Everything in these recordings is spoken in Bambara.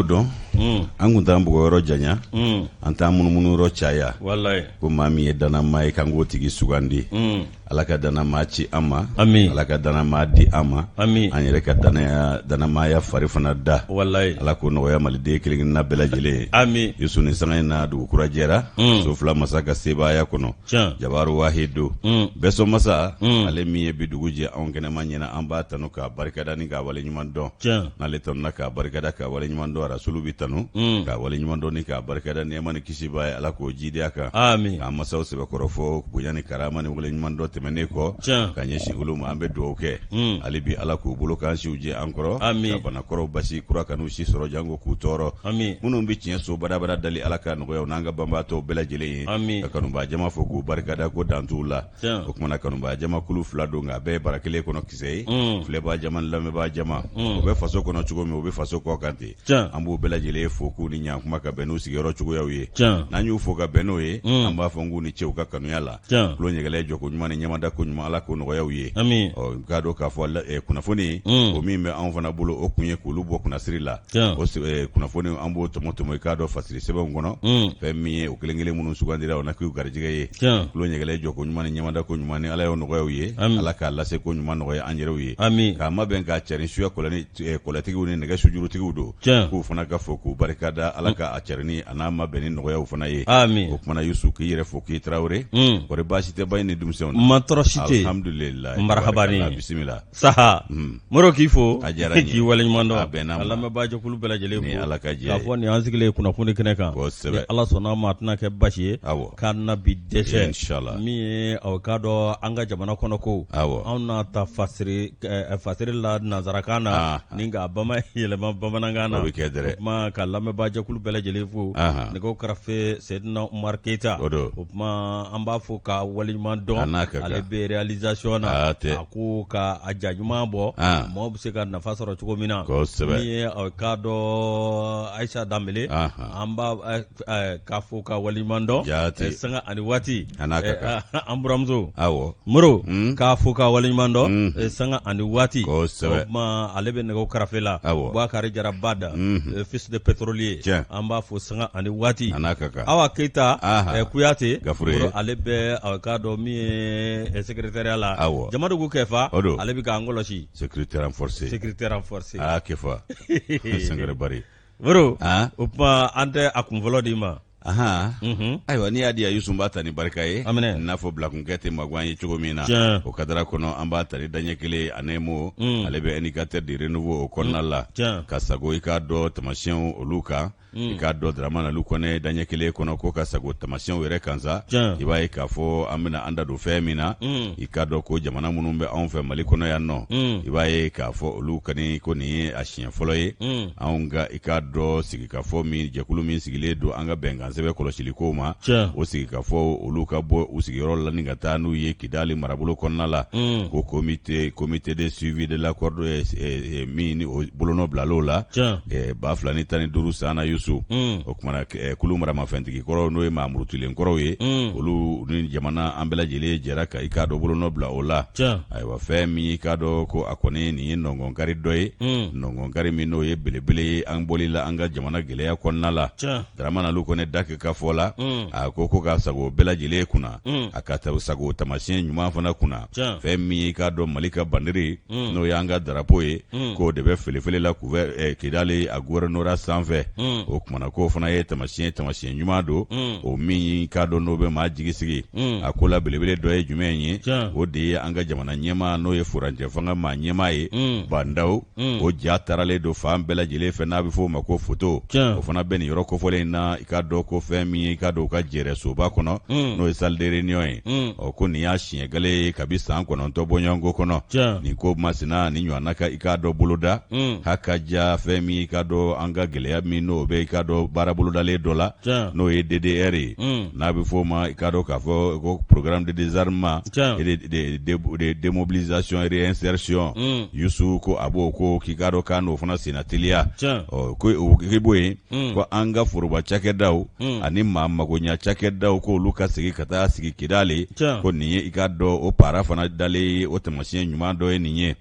k'o dɔn, an kun t'an bugɔyɔrɔ janya, an t'an munumunuyɔrɔ caya. Walayi. Ko maa min ye dannamaa ye, k'an k'o tigi sugandi. Ala ka dannamaa ci an ma. Ami. Ala ka dannamaa di an ma. Ami. An yɛrɛ ka dannaya, dannamaaya fari fana da. Walayi. Ala k'o nɔgɔya maliden kelen kelenna bɛɛ lajɛlen ye. Ami. Yusu, ni sanga in na, dugu kura jɛra so fila masa ka sebaaya kɔnɔ. Jabaru wahidu, bɛsɔn masa, ale min ye bi dugu jɛ anw kɛnɛma ɲɛna, an b'a tanu k'a barikada ni k'a waleɲuman dɔn. N'ale tanuna k'a barikada k'a waleɲuman dɔn, rasulu bi tanu k'a waleɲuman dɔn ni k'a barikada, nɛɛma ni kisi b'a ye, Ala k'o jidi a kan. K'an masaw sɛbɛkɔrɔ fɔ bonya ni karama ni waleɲuman dɔn tɛmɛnen kɔ ka ɲɛsin olu ma, an bɛ dugawu kɛ hali bi, Ala k'u bolo k'an siw jɛ an kɔrɔ, ka banakɔrɔw basi kura kan'u si sɔrɔ janko k'u tɔɔrɔ. Minnu bɛ tiɲɛ so badabada dali, Ala ka nɔgɔya u n'an ka banbaatɔw bɛɛ lajɛlen ye. Ka kanubaa jama fo k'u barikada ko dan t'u la. O kumana, kanubaa jama kulu fila don, nka a bɛɛ ye bara kelen kɔnɔ kisɛ ye. Filɛbaa jama ni lamɛnbaa jama, o bɛ faso kɔnɔ cogo min, o bɛ faso kɔ kan ten. An b'u bɛɛ lajɛlen fo k'u ni ɲankuma ka bɛn n'u sigiyɔrɔ cogoyaw ye. N'an y'u fo ka bɛn n'o ye, an b'a fɔ n k'u ni ce u ka kanuya la. Tulo ɲɛgɛlɛ jɔko ɲuman ni ɲɛmada ko ɲuman, Ala k'o nɔgɔya u ye. Ɔ, k'a dɔn k'a fɔ kunnafoni o min bɛ anw fana bolo, o kun ye k'olu bɔ kunnasiri la. O kunnafoni, an b'o tɔmɔ tɔmɔ, i k'a dɔn, fasiri sɛbɛnw kɔnɔ. Fɛn min ye o kelen kelen minnu sugandira, o na k'u garijɛgɛ ye. Tulo ɲɛgɛlɛ jɔko ɲuman ni ɲɛmada ko ɲuman, ni Ala y'o nɔgɔya u ye, Ala k'a lase ko ɲuman nɔgɔya an yɛrɛw ye. K'a mabɛn k'a cɛrin suya kɔlɛtigiw ni nɛgɛ sujurutigiw don, k'u fana ka fo k'u barikada, Ala ka a cɛrinni a n'a mabɛnni nɔgɔya u fana ye. O kumana, Yusu, k'i yɛrɛ fo k'i Tarawele. Kɔri baasi tɛ ba ni denmisɛnw na? Ma tɔɔrɔ si tɛ. Alhamdulilayi. Marhabani. Bisimila. Saha Moro, k'i fo. A diyara n ye. K'i waleɲuman dɔn. A bɛnna ma. Ka lamɛnbaajɛkulu bɛɛ lajɛlen Ni fo. Ala ka jɛ K'a ye. fɔ nin y'an sigilen ye kunnafoni kɛnɛ kan. Kosɛbɛ. Ni Ala sɔnna a ma, a tɛna kɛ basi ye. K'an na bi dɛsɛ. Inshallah. Min ye aw k'a dɔn an ka jamana kɔnɔ ko. Anw n'a ta fasiri fasiri la nansarakan na. Ni k'a bama yɛlɛma bamanankan na. O bɛ kɛ dɛrɛ. O tuma, ka lamɛnbaajɛkulu bɛɛ lajɛlen fo. Nɛgɛw karafe, Sedina Umar Keyita. O don. O tuma, an b'a fo ka waleɲuman dɔn. A n'a ka kan. Ale bɛ réalisation na. A tɛ. A ko ka a ja ɲuman bɔ. Maaw bɛ se ka nafa sɔrɔ cogo min na. Kosɛbɛ. Min ye aw k'a dɔn Ayisa Danbele. An b'a k'a fo ka waleɲuman dɔn. Jaati. Sanga ani waati. A n'a ka kan. An buramuso. Moro. K'a fo ka waleɲuman dɔn. Sanga ani waati. Kosɛbɛ. O tuma, ale bɛ nɛgɛw karafe la. Bubakari Jara Bada. Fils de pétrolier. An b'a fo sanga ani waati. A n'a ka kan. Awa Keyita. Kuyate. Gafure ye. Ale bɛ a k'a dɔn min ye secrétariat la. Jamadugu Kɛfa. O don. Ale bɛ k'an kɔlɔsi. Sécurité renforcée. Sécurité renforcée. Aa Kefa. Sangare Bari. Moro, o tuma, an tɛ a kun fɔlɔ d'i ma. Ayiwa, n'i y'a di yan, Yusu, n b'a ta ni barika ye. A minɛ. N'a fɔ bilakunkɛ tɛ magan ye cogo min na. O kadara kɔnɔ, an b'a ta ni daɲɛ kelen ani mo. Ale bɛ Indicateur du renouveau o kɔnɔna la. Ka sago, i k'a dɔn, tamasiyɛnw olu kan. I k'a dɔn, Dramane Alu Kɔnɛ, daɲɛ kelen kɔnɔ ko ka sago tamasiyɛnw yɛrɛ kan sa. I b'a ye k'a fɔ an bɛna an da don fɛn min na, i k'a dɔn ko jamana minnu bɛ anw fɛ Mali kɔnɔ yan nɔ, i b'a ye k'a fɔ olu kɔni ko nin ye a siɲɛ fɔlɔ ye anw ka, i k'a dɔn, sigikafɔ min jɛkulu min sigilen don an ka bɛnkansɛbɛn kɔlɔsili kow ma, o sigikafɔ olu ka bɔ u sigiyɔrɔ la ni ka taa n'u ye Kidali marabolo kɔnɔna la, ko comité de suivi de l'accord min ni o bolonɔ bilal'o la 2015 san na, Yusu. O kumana, kulu maramafɛntigi kɔrɔw, n'o ye maa murutilen kɔrɔw ye, olu ni jamana an bɛɛ lajɛlen jɛra ka, i k'a dɔn, bolonɔ bila o la. Ayiwa, fɛn min, i k'a dɔn ko a kɔni nin ye nɔngɔnkari dɔ ye, nɔngɔnkari min n'o ye belebele ye an bɔli la an ka jamana gɛlɛya kɔnɔna la. Dramane Alu Kɔnɛ Dake ka fɔ la, a ko ko ka sago bɛɛ lajɛlen kunna, a ka sago tamasiyɛn ɲuman fana kunna. Fɛn min ye, i k'a dɔn, Mali ka bandiri, n'o y'an ka darapo ye, k'o de bɛ felefele la Kidali a gouvernorat sanfɛ. O kumana, k'o fana ye tamasiyɛn tamasiyɛn ɲuman don, o min, i k'a dɔn, n'o bɛ maa jigi sigi. A ko la belebele dɔ ye jumɛn ye? O de ye an ka jamana ɲɛmaa, n'o ye furancɛ fanga maa ɲɛmaa ye, Ba Ndaw, o ja taralen don fan bɛɛ lajɛlen fɛ, n'a bɛ f'o ma ko foto. O fana bɛ nin yɔrɔ kofɔlen in na, i k'a dɔn ko fɛn min ye, i k'a dɔn, u ka jɛrɛsoba kɔnɔ, n'o ye salle de réunion ye. Ɔ, ko nin y'a siɲɛ gale ye kabi san 9 bɔɲɔgɔnko kɔnɔ nin ko masina ni ɲɔgɔnna ka, i k'a dɔn, boloda ha ka ja. Fɛn min, i k'a dɔn, an ka gɛlɛya min n'o bɛ, i k'a dɔn, baara bolodalen dɔ la, n'o ye DDR ye, n'a bɛ f'o ma, i k'a dɔn k'a fɔ ko programme de désarmement et de démobilisation et réinsertion. Yusu, ko a b'o ko k'i k'a dɔn k'a n'o fana senna teliya. Ɔ, ko o k'i b'o ye ko an ka foroba cakɛdaw ani maa magoɲa cakɛdaw, k'olu ka segin ka taa sigi Kidali. Ko nin ye, i k'a dɔn, o para fana dalen ye, o taamasiyɛn ɲuman dɔ ye nin ye.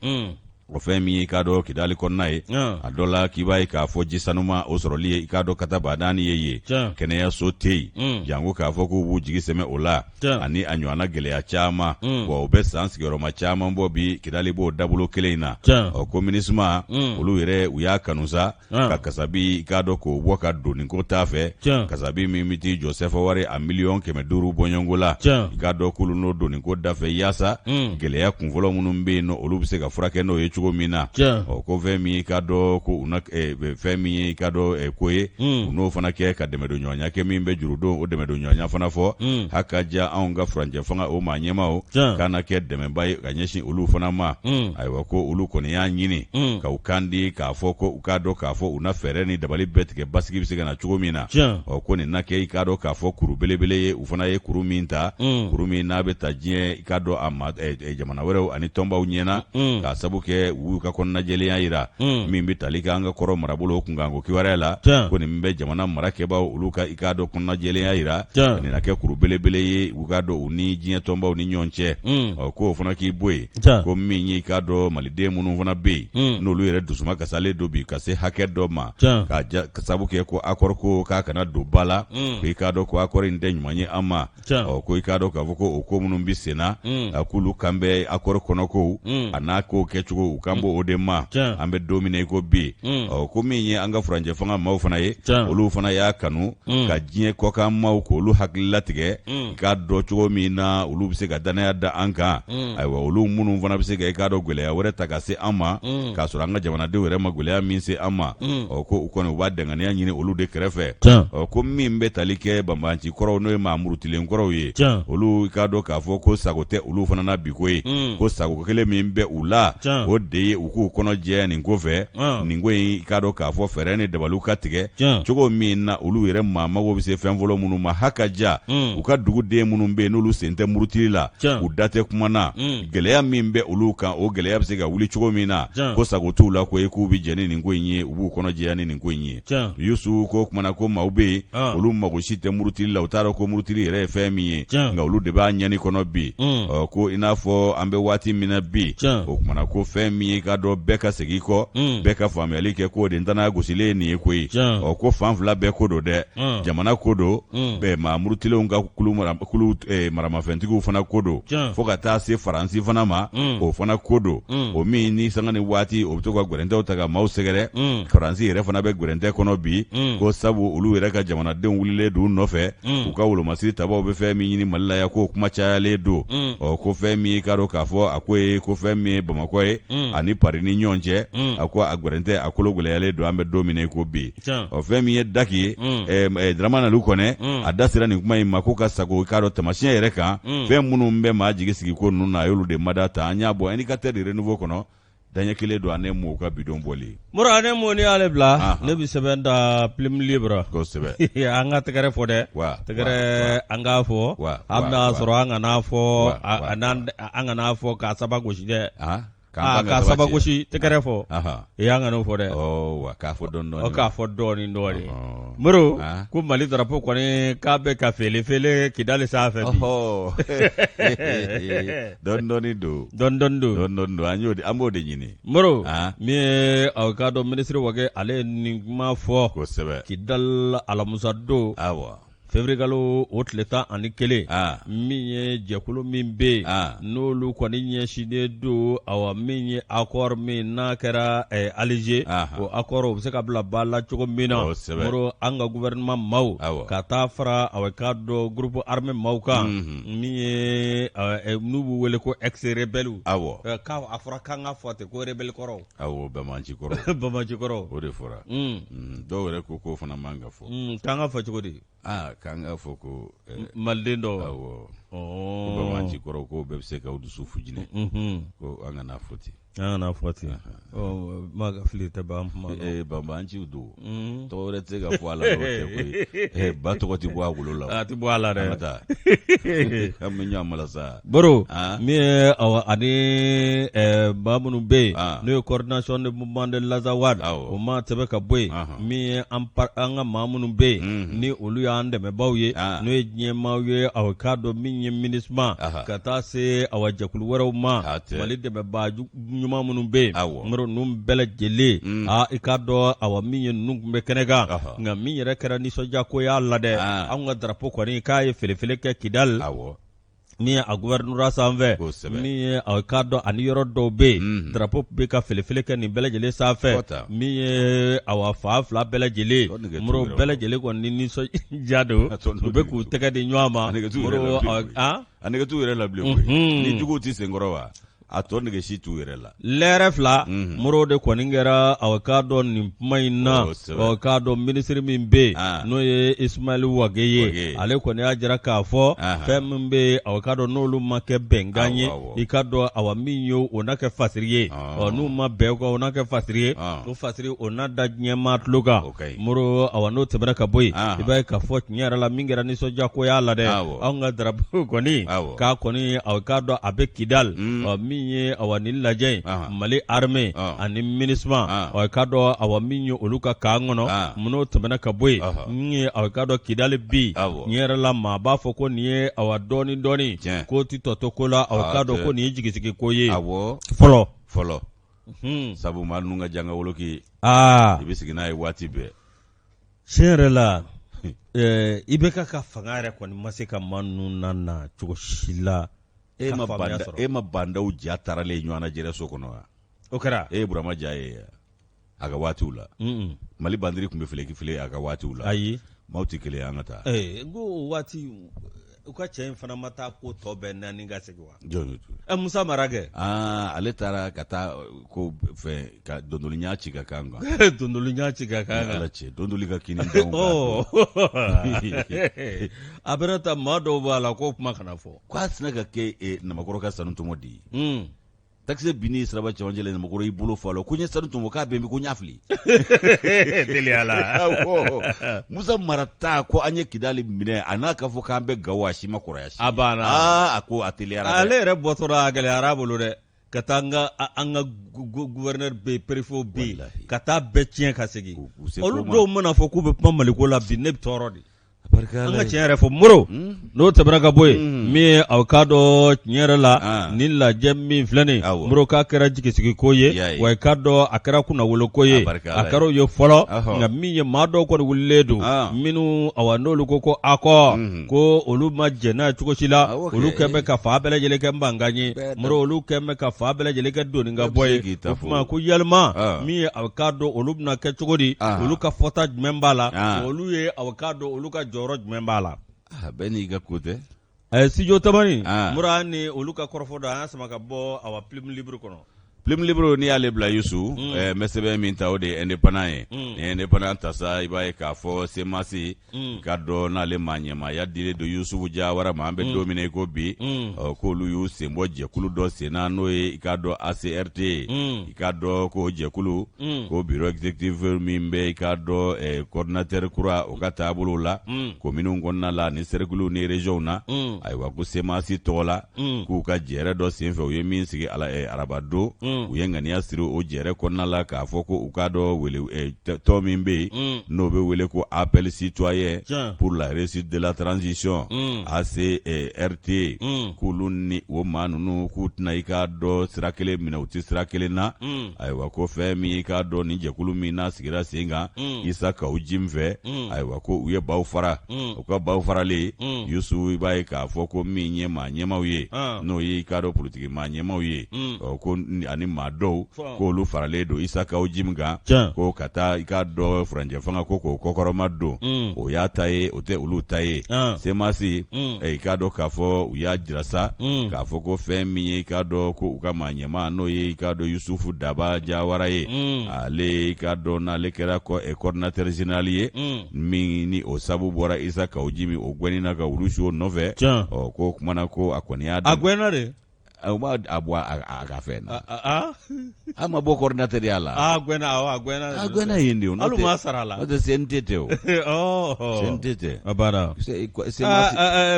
O fɛn min ye i k'a dɔn Kidali kɔnɔna ye, a dɔ la k'i b'a ye k'a fɔ ji sanuma o sɔrɔli ye i k'a dɔn katabadan ye yen, kɛnɛyaso tɛ yen, janko k'a fɔ k'u b'u jigi sɛmɛ o la, ani a ɲɔgɔnna gɛlɛya caman, wa o bɛ san sigiyɔrɔma caman bɔ bi Kidali b'o dabolo kelen in na. Ɔ ko MINUSMA olu yɛrɛ u y'a kanu sa ka kasabi i k'a dɔn k'o bɔ ka don nin ko ta fɛ, kasabi min bɛ t'i jɔ sefa wari a miliyɔn 500 bɔɲɔgɔnko la, i k'a dɔn k'olu n'o don nin ko da fɛ yaasa gɛlɛya kunfɔlɔ minnu bɛ yen nɔ olu bɛ se ka furakɛ n'o ye cogo min na. Ɔ ko fɛn min i k'a dɔn ko u na fɛn min ye i k'a dɔn ko ye, u n'o fana kɛ ka dɛmɛdonɲɔgɔnya kɛ min bɛ jurudon o dɛmɛdonɲɔgɔnya fana fɔ ha ka diya anw ka furancɛ fanga o maa ɲɛmaaw k'a na kɛ dɛmɛba ye ka ɲɛsin olu fana ma. Ayiwa ko olu kɔni y'a ɲini ka u kan di k'a fɔ ko u k'a dɔn k'a fɔ u na fɛɛrɛ ni dabali bɛɛ tigɛ basigi bɛ se ka na cogo min na. Ɔ ko nin na kɛ i k'a dɔn k'a fɔ kuru belebele ye, u fana ye kuru min ta, kuru min n'a bɛ ta diɲɛ i k'a dɔn a ma jamana wɛrɛw ani tɔnbaw ɲɛna, k'a sabu kɛ u y'u ka kɔnɔnajɛlenya jira min bɛ tali kɛ an ka kɔrɔ marabolo kunkanko kibaruya la, ko nin bɛ jamana marakɛbaw olu ka i k'a dɔn kɔnɔnajɛlenya jira, nin na kɛ kuru belebele ye u k'a dɔn u ni diɲɛ tɔnbaw ni ɲɔgɔn cɛ. Ɔ k'o fana k'i bɔ yen, ko min ye i k'a dɔn maliden minnu fana bɛ yen n'olu yɛrɛ dusuma kasalen don bi ka se hakɛ dɔ ma, ka sabu kɛ ko accord ko k'a kana don ba la, ko i k'a dɔn ko accord in tɛ ɲuman ye an ma. Ɔ ko i k'a dɔn k'a fɔ ko o ko minnu bɛ sen na, a k'olu kan bɛ accord kɔnɔkow a n'a kow kɛcogo, u kan b'o o de ma an bɛ don min na i ko bi. Ɔ ko min ye an ka furancɛ fanga maaw fana ye, olu fana y'a kanu ka diɲɛ kɔkan maaw k'olu hakili latigɛ i k'a dɔn cogo min na olu bɛ se ka dannaya da an kan. Ayiwa olu minnu fana bɛ se ka i k'a dɔn gɛlɛya wɛrɛ ta ka se an ma k'a sɔrɔ an ka jamanadenw yɛrɛ ma gɛlɛya min se an ma. Ɔ ko u kɔni u b'a danganiya ɲini olu de kɛrɛfɛ. Ɔ ko min bɛ tali kɛ banbaanci kɔrɔw n'o ye maa murutilen kɔrɔw ye, olu i k'a dɔn k'a fɔ ko sago tɛ olu fana na bi ko ye, ko sago kelen min bɛ u la o de ye u k'u kɔnɔ jɛya nin ko fɛ, nin ko in i k'a dɔn k'a fɔ fɛɛrɛ ni dabaliw ka tigɛ cogo min na olu yɛrɛ maa mago bɛ se fɛn fɔlɔ minnu ma ha ka ja u ka duguden minnu bɛ yen n'olu sen tɛ murutili la, u da tɛ kuma na, gɛlɛya min bɛ olu kan o gɛlɛya bɛ se ka wuli cogo min na, ko sago t'u la ko ye k'u bɛ jɛn ni nin ko in ye, u b'u kɔnɔ jɛya ni nin ko in ye. Yusu ko kumana ko maaw bɛ yen olu mago si tɛ murutili la, u t'a dɔn ko murutili yɛrɛ ye fɛn min ye, nka olu de b'a ɲɛni kɔnɔ bi. Ɔ ko i n'a fɔ an bɛ waati min na bi, o kumana ko fɛn min ye k'a dɔn bɛɛ ka segin kɔ, bɛɛ ka faamuyali kɛ k'o de ntana gosilen ye nin ye koyi. Ɔ ko fan fila bɛɛ ko don dɛ, jamana ko don, bɛɛ maa murutilenw ka kulu maramafɛntigiw fana ko don, fo ka taa se Faransi fana ma, o fana ko don, o min ni sanga ni waati o bɛ to ka gɛrɛntɛw ta ka maaw sɛgɛrɛ. Faransi yɛrɛ fana bɛ gɛrɛntɛ kɔnɔ bi, ko sabu olu yɛrɛ ka jamanadenw wulilen don u nɔfɛ, u ka wolomasiri tabaw bɛ fɛn min ɲini Mali la yan k'o kuma cayalen don. Ɔ ko fɛn min i k'a dɔn k'a fɔ a ko ye ko fɛn min ye Bamakɔ ye ani Pari ni ɲɔgɔn cɛ, a ko a gɛrɛntɛ a kolo gɛlɛyalen don an bɛ don min na i ko bi. Ɔ fɛn min ye daki ye, Dramane Alu Kɔnɛ a da sera nin kuma in ma ko ka sago i k'a dɔn tamasiyɛn yɛrɛ kan, fɛn minnu bɛ maa jigi sigi ko ninnu na, a y'olu de mada ta. An y'a bɔ Indicateur du Renouveau kɔnɔ, daɲɛ kelen don ani mɔgɔw ka bidon bɔli. Mura ne mɔni y'ale bila, ne bɛ sɛbɛn da Plume Libre. Kosɛbɛ. An ka tɛgɛrɛ fɔ dɛ, tɛgɛrɛ an k'a fɔ, an bɛna sɔrɔ an kan'a fɔ, an kan'a fɔ k'a saba gosi dɛ. K'a saba gosi tɛgɛrɛ fɔ, i y'an kan'o fɔ dɛ. Wa k'a fɔ dɔɔnin dɔɔnin. K'a fɔ dɔɔnin dɔɔnin. Moro, ko Mali drapeau kɔni k'a bɛ ka feele feele Kidali sanfɛ bi. Dɔɔnin dɔɔnin don. Dɔɔnin dɔɔnin don. Dɔɔnin dɔɔnin don, an y'o de, an b'o de ɲini. Moro, min ye aw k'a dɔn minisiri Wage ale ye nin kuma fɔ. Kosɛbɛ. Kidali alamisa don. Awɔ. Feburuyekalo o tile 11, min ye jɛkulu min bɛ yen, n'olu kɔni ɲɛsinnen don, awa min ye accord min n'a kɛra Alger, o accord o bɛ se ka bila ba la cogo min na, Moro an ka gouvernement maaw ka taa fara awa k'a dɔn groupe armé maaw kan, min ye n'u b'u wele ko ex-rebelles, awɔ, k'a fɔra k'an k'a fɔ ten ko rebelle kɔrɔw, awɔ, banbaanci kɔrɔw, banbaanci kɔrɔw, o de fɔra, dɔw yɛrɛ ko k'o fana man ka fɔ. K'an k'a fɔ cogo di? Aa, k'an k'a fɔ ko maliden dɔw, awɔ, ko banbaanci kɔrɔw k'o bɛɛ bɛ se k'aw dusu fujinɛ, ko an kana fɔ ten. An kana fɔ ten. Ma ka fili tɛ ban kuma la. Banbaanciw don, tɔgɔ wɛrɛ tɛ se ka fɔ a la n'o tɛ koyi. Ba tɔgɔ tɛ bɔ a wolo la. A tɛ bɔ a la dɛ. An ka taa. An bɛ ɲɔgɔn mala sa. Boro, min ye awa ani maa minnu bɛ yen n'o ye coordination de mouvement de l'Azawad, o maa tɛmɛ ka bɔ yen, min ye an ka maa minnu bɛ yen ni olu y'an dɛmɛbaaw ye, n'o ye diɲɛ maaw ye, awa k'a dɔn min ye MINUSMA ka taa se awa jɛkulu wɛrɛw ma, Mali dɛmɛbaa ɲuman minnu bɛ yen, awɔ, Moro ninnu bɛɛ lajɛlen, aa i k'a dɔn awa min ye ninnu tun bɛ kɛnɛ kan, nka min yɛrɛ kɛra nisɔndiyako y'a la dɛ, anw ka drapeau kɔni k'a ye felefele kɛ Kidali, awɔ min ye a gouvernorat sanfɛ min ye a k'a dɔn ani yɔrɔ dɔw bɛ yen drapeau bɛ ka felefele kɛ nin bɛɛ lajɛlen sanfɛ min ye awa fan fila bɛɛ lajɛlen Moro bɛɛ lajɛlen kɔni nisɔndiya don u bɛ k'u tɛgɛ di ɲɔgɔn ma Moro a nege t'u yɛrɛ la bilen koyi ni juguw tɛ senkɔrɔ wa a tɔ nege si t'u yɛrɛ la lɛrɛ fila Moro de kɔni kɛra a k'a dɔn nin kuma in na a k'a dɔn minisiri min bɛ yen n'o ye Ismaël Wagué ye ale kɔni y'a jira k'a fɔ fɛn min bɛ yen a k'a dɔn n'olu ma kɛ bɛnkan ye i k'a dɔn awa min ye o na kɛ fasiri ye ɔ n'u ma bɛn o kan o na kɛ fasiri ye o fasiri o na da diɲɛmaa tulo kan Moro awa n'o tɛmɛna ka bɔ yen i b'a ye k'a fɔ tiɲɛ yɛrɛ la min kɛra nisɔndiyako y'a la dɛ anw ka drapeau kɔni k'a kɔni a k'a dɔn a bɛ Kidali ɔ min ye awa nin lajɛ in Mali armée ani MINUSMA a k'a dɔn awa min ye olu ka camp kɔnɔ n'o tɛmɛna ka bɔ yen min ye a k'a dɔn Kidali bi tiɲɛ yɛrɛ la maa b'a fɔ ko nin ye awa dɔɔnin dɔɔnin ko tɛ tɔ to ko la a k'a dɔn ko nin ye jigisigi ko ye fɔlɔ fɔlɔ sabu maa ninnu ka janga woloki aa i bɛ sigi n'a ye waati bɛɛ tiɲɛ yɛrɛ la IBK ka fanga yɛrɛ kɔni ma se ka maa ninnu na na cogo si la e ma e ma Ba Ndaw ja taaralen ɲɔgɔn na jɛrɛso kɔnɔ wa o kɛra e ye Burama ja ye a ka waatiw la Mali bandiri tun bɛ feleki file a ka waatiw la ayi maaw tɛ kelen an ka taa n ko o waati u ka cɛ in fana ma taa ko tɔ bɛɛ naani ka segin wa jɔn ɛ Musa Mara kɛ aa ale taara ka taa ko fɛn ka dondoli ɲa ci ka kan kan dondoli ɲa ci ka kan ala cɛ dondoli ka kini denw a bɛna taa maa dɔw b'a la k'o kuma kana fɔ k'a sina ka kɛ namakɔrɔ ka sanu tɔmɔ di ye takisi binni siraba cɛmancɛ la namakɔrɔ y'i bolo fa la ko n ye sanu tɔmɔ k'a bɛ min ko n y'a fili teliya la awɔ musa mara ta ko an ye kidali minɛ a n'a ka fɔ k'an bɛ gawo a si ma kɔrɔya si a banna aa a ko a teliyara ale yɛrɛ bɔtɔla a gɛlɛyara a bolo dɛ ka taa an ka an ka gouverneur bɛ yen préfet bɛ yen ka taa bɛɛ tiɲɛ ka segin olu dɔw mana fɔ k'u bɛ kuma maliko la bi ne bɛ tɔɔrɔ de an ka tiɲɛ yɛrɛ fɔ moro hmm? n'o tɛmɛna ka bɔ yen hmm. min ye aw k'a dɔn tiɲɛ yɛrɛ la ah. nin lajɛ min filɛ nin moro k'a kɛra jigisigi ko ye wa i k'a dɔn a kɛra kunnawolo ko ye a kɛra o ye fɔlɔ nka min ye maa dɔw kɔni wulilen don ah. minnu awa n'olu ko ko accord hmm. ko olu ma jɛn n'a ye cogo si la ah, olu kɛn bɛ ka fan bɛɛ lajɛlen kɛ mankan ye moro olu kɛn bɛ ka fan bɛɛ lajɛlen kɛ doni ka bɔ ye o tuma ko yalima min ye aw k'a dɔn olu bɛna kɛ cogo di olu ka fɔta jumɛn b'a la olu ye aw k'a dɔn olu ka jɔyɔrɔ jumɛn b'a la bɛɛ n'i ka ko tɛ studio tamani mura ni olu ka kɔrɔfɔ dɔ an y'a sama ka bɔ awa plume libre kɔnɔ plume libre n'i y'ale bila yusu n bɛ sɛbɛn min ta o de ye indépendant ye ni ye indépendant ta sa i b'a ye k'a fɔ CMAS k'a dɔn n'ale maa ɲɛmaaya dilen don yusufu jawara ma an bɛ don min na i ko bi k'olu y'u sen bɔ jɛkulu dɔ sen na n'o ye i k'a dɔn ACRT ye i k'a dɔn k'o jɛkulu ko bureau exécutif min bɛ i k'a dɔn coordinateur kura o ka taabolo la kominiw kɔnɔna la ni cercles ni régions na ayiwa ko CMAS tɔgɔ la k'u ka jɛrɛ dɔ senfɛ u ye min sigi arabadon u ye ŋaniya siri o jɛrɛ kɔnɔna la k'a fɔ ko u k'a dɔn wele tɔn min bɛ yen n'o bɛ wele ko appel citoyen pour la réussite de la transition ACRT k'olu ni o maa ninnu k'u tɛna i k'a dɔn sira kelen minɛ u tɛ sira kelen na ayiwa ko fɛn min i k'a dɔn nin jɛkulu min n'a sigira sen kan Isa Kawu Jim fɛ ayiwa ko u ye baw fara u ka baw faralen Yusu i b'a ye k'a fɔ ko min ye maa ɲɛmaaw ye n'o ye i k'a dɔn politiki maa ɲɛmaaw ye ko ani maa dɔw k'olu faralen don Isa Kawu Jim kan ko ka taa i k'a dɔn furancɛ fanga ko k'o kɔkɔrɔma don o y'a ta ye o tɛ olu ta ye CMAS i k'a dɔn k'a fɔ u y'a jira sa k'a fɔ ko fɛn min ye i k'a dɔn ko u ka maa ɲɛmaa n'o ye i k'a dɔn Yusufu Daba Jawara ye ale i k'a dɔn n'ale kɛra coordinateur général ye min ni o sabu bɔra Isa Kawu Jim o gɛnni na ka wulu su o nɔfɛ ɔ ko o kuma na ko a kɔni y'a a gɛnna de u b'a a bɔ a ka fɛn na a ma bɔ coordinateur ya la a gɛnna awɔ a gɛnna a gɛnna yen de o hali ma sara la n'o tɛ CNT tɛ o CNT tɛ a banna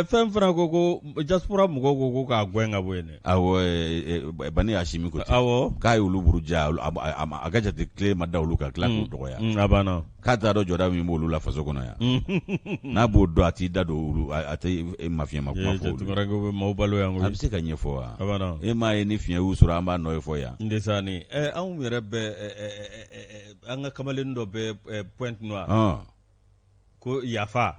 fɛn fana ko ko diaspora mɔgɔw ko ko k'a gɛn ka bɔ yen dɛ awɔ Bani Asimi ko ten awɔ k'a y'olu buruja a ka jate tile ma da olu kan tila k'u dɔgɔya a banna k'a t'a dɔn jɔda min b'olu la faso kɔnɔ yan n'a b'o dɔn a t'i da don olu a tɛ mafiɲɛ ma kuma fɔ olu tunkarankew bɛ maaw balo yan a bɛ se ka ɲɛfɔ wa E m'a ye ni fiɲɛ y'u sɔrɔ an b'a nɔ ye fɔ yan. N tɛ sa ni anw yɛrɛ bɛ an ka kamalen dɔ bɛ Pointe Noire ko Yafa,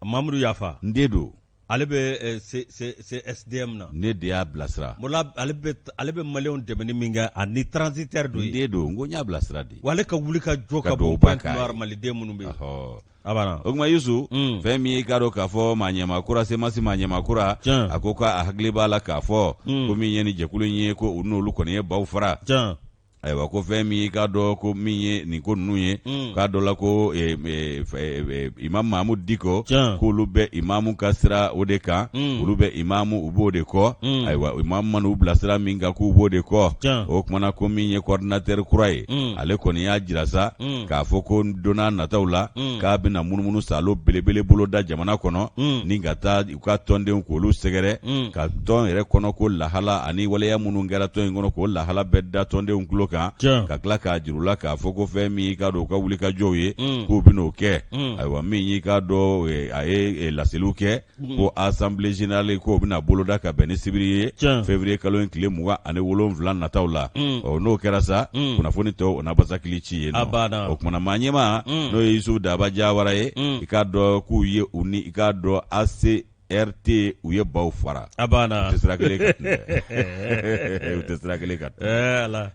Mamudu Yafa, n den don. Ale bɛ CSDM na. Ne de y'a bilasira. Ale bɛ maliyɛnw dɛmɛni min kɛ ani transitaire don yen. N den don, n ko n y'a bilasira de. Wa ale ka wuli ka jɔ ka bon Pointe Noire maliden minnu bɛ yen. A banna. O tuma Yusu, fɛn min ye i k'a dɔn k'a fɔ maa ɲɛmaa kura CMAS maa ɲɛmaa kura, a ko k'a hakili b'a la k'a fɔ ko min ye nin jɛkulu in ye ko u n'olu kɔni ye baw fara. Ayiwa ko fɛn min i k'a dɔn ko min ye nin ko ninnu ye k'a dɔ la ko imamu Mahamudu Diko k'olu bɛ imamu ka sira o de kan olu bɛ imamu u b'o de kɔ ayiwa imamu man'u bila sira min kan k'u b'o de kɔ o tuma na ko min ye coordinateur kura ye ale kɔni y'a jira sa k'a fɔ ko don nataw la k'a bɛna munumunu saalo belebele boloda jamana kɔnɔ ni ka taa u ka tɔndenw k'olu sɛgɛrɛ ka tɔn yɛrɛ kɔnɔ ko lahala ani waleya minnu kɛra tɔn in kɔnɔ k'o lahala bɛɛ da tɔndenw tulo kan ka tila k'a jir'u la k'a fɔ ko fɛn min y'i k'a dɔn u ka wulikajɔw ye k'u bɛn'o kɛ ayiwa min y'i k'a dɔn a ye laseliw kɛ ko assemblée générale k'o bɛna boloda ka bɛn ni sibiri ye février kalo in tile 27 nataw la ɔ n'o kɛra sa kunnafoni tɔw o na basakili ci yen nɔ o tuma na maa ɲɛmaa n'o ye Yusufu Daba Jawara ye i k'a dɔn k'u ye u ni i k'a dɔn ACRT u ye baw fara a banna u tɛ sira kelen kan u tɛ sira kelen kan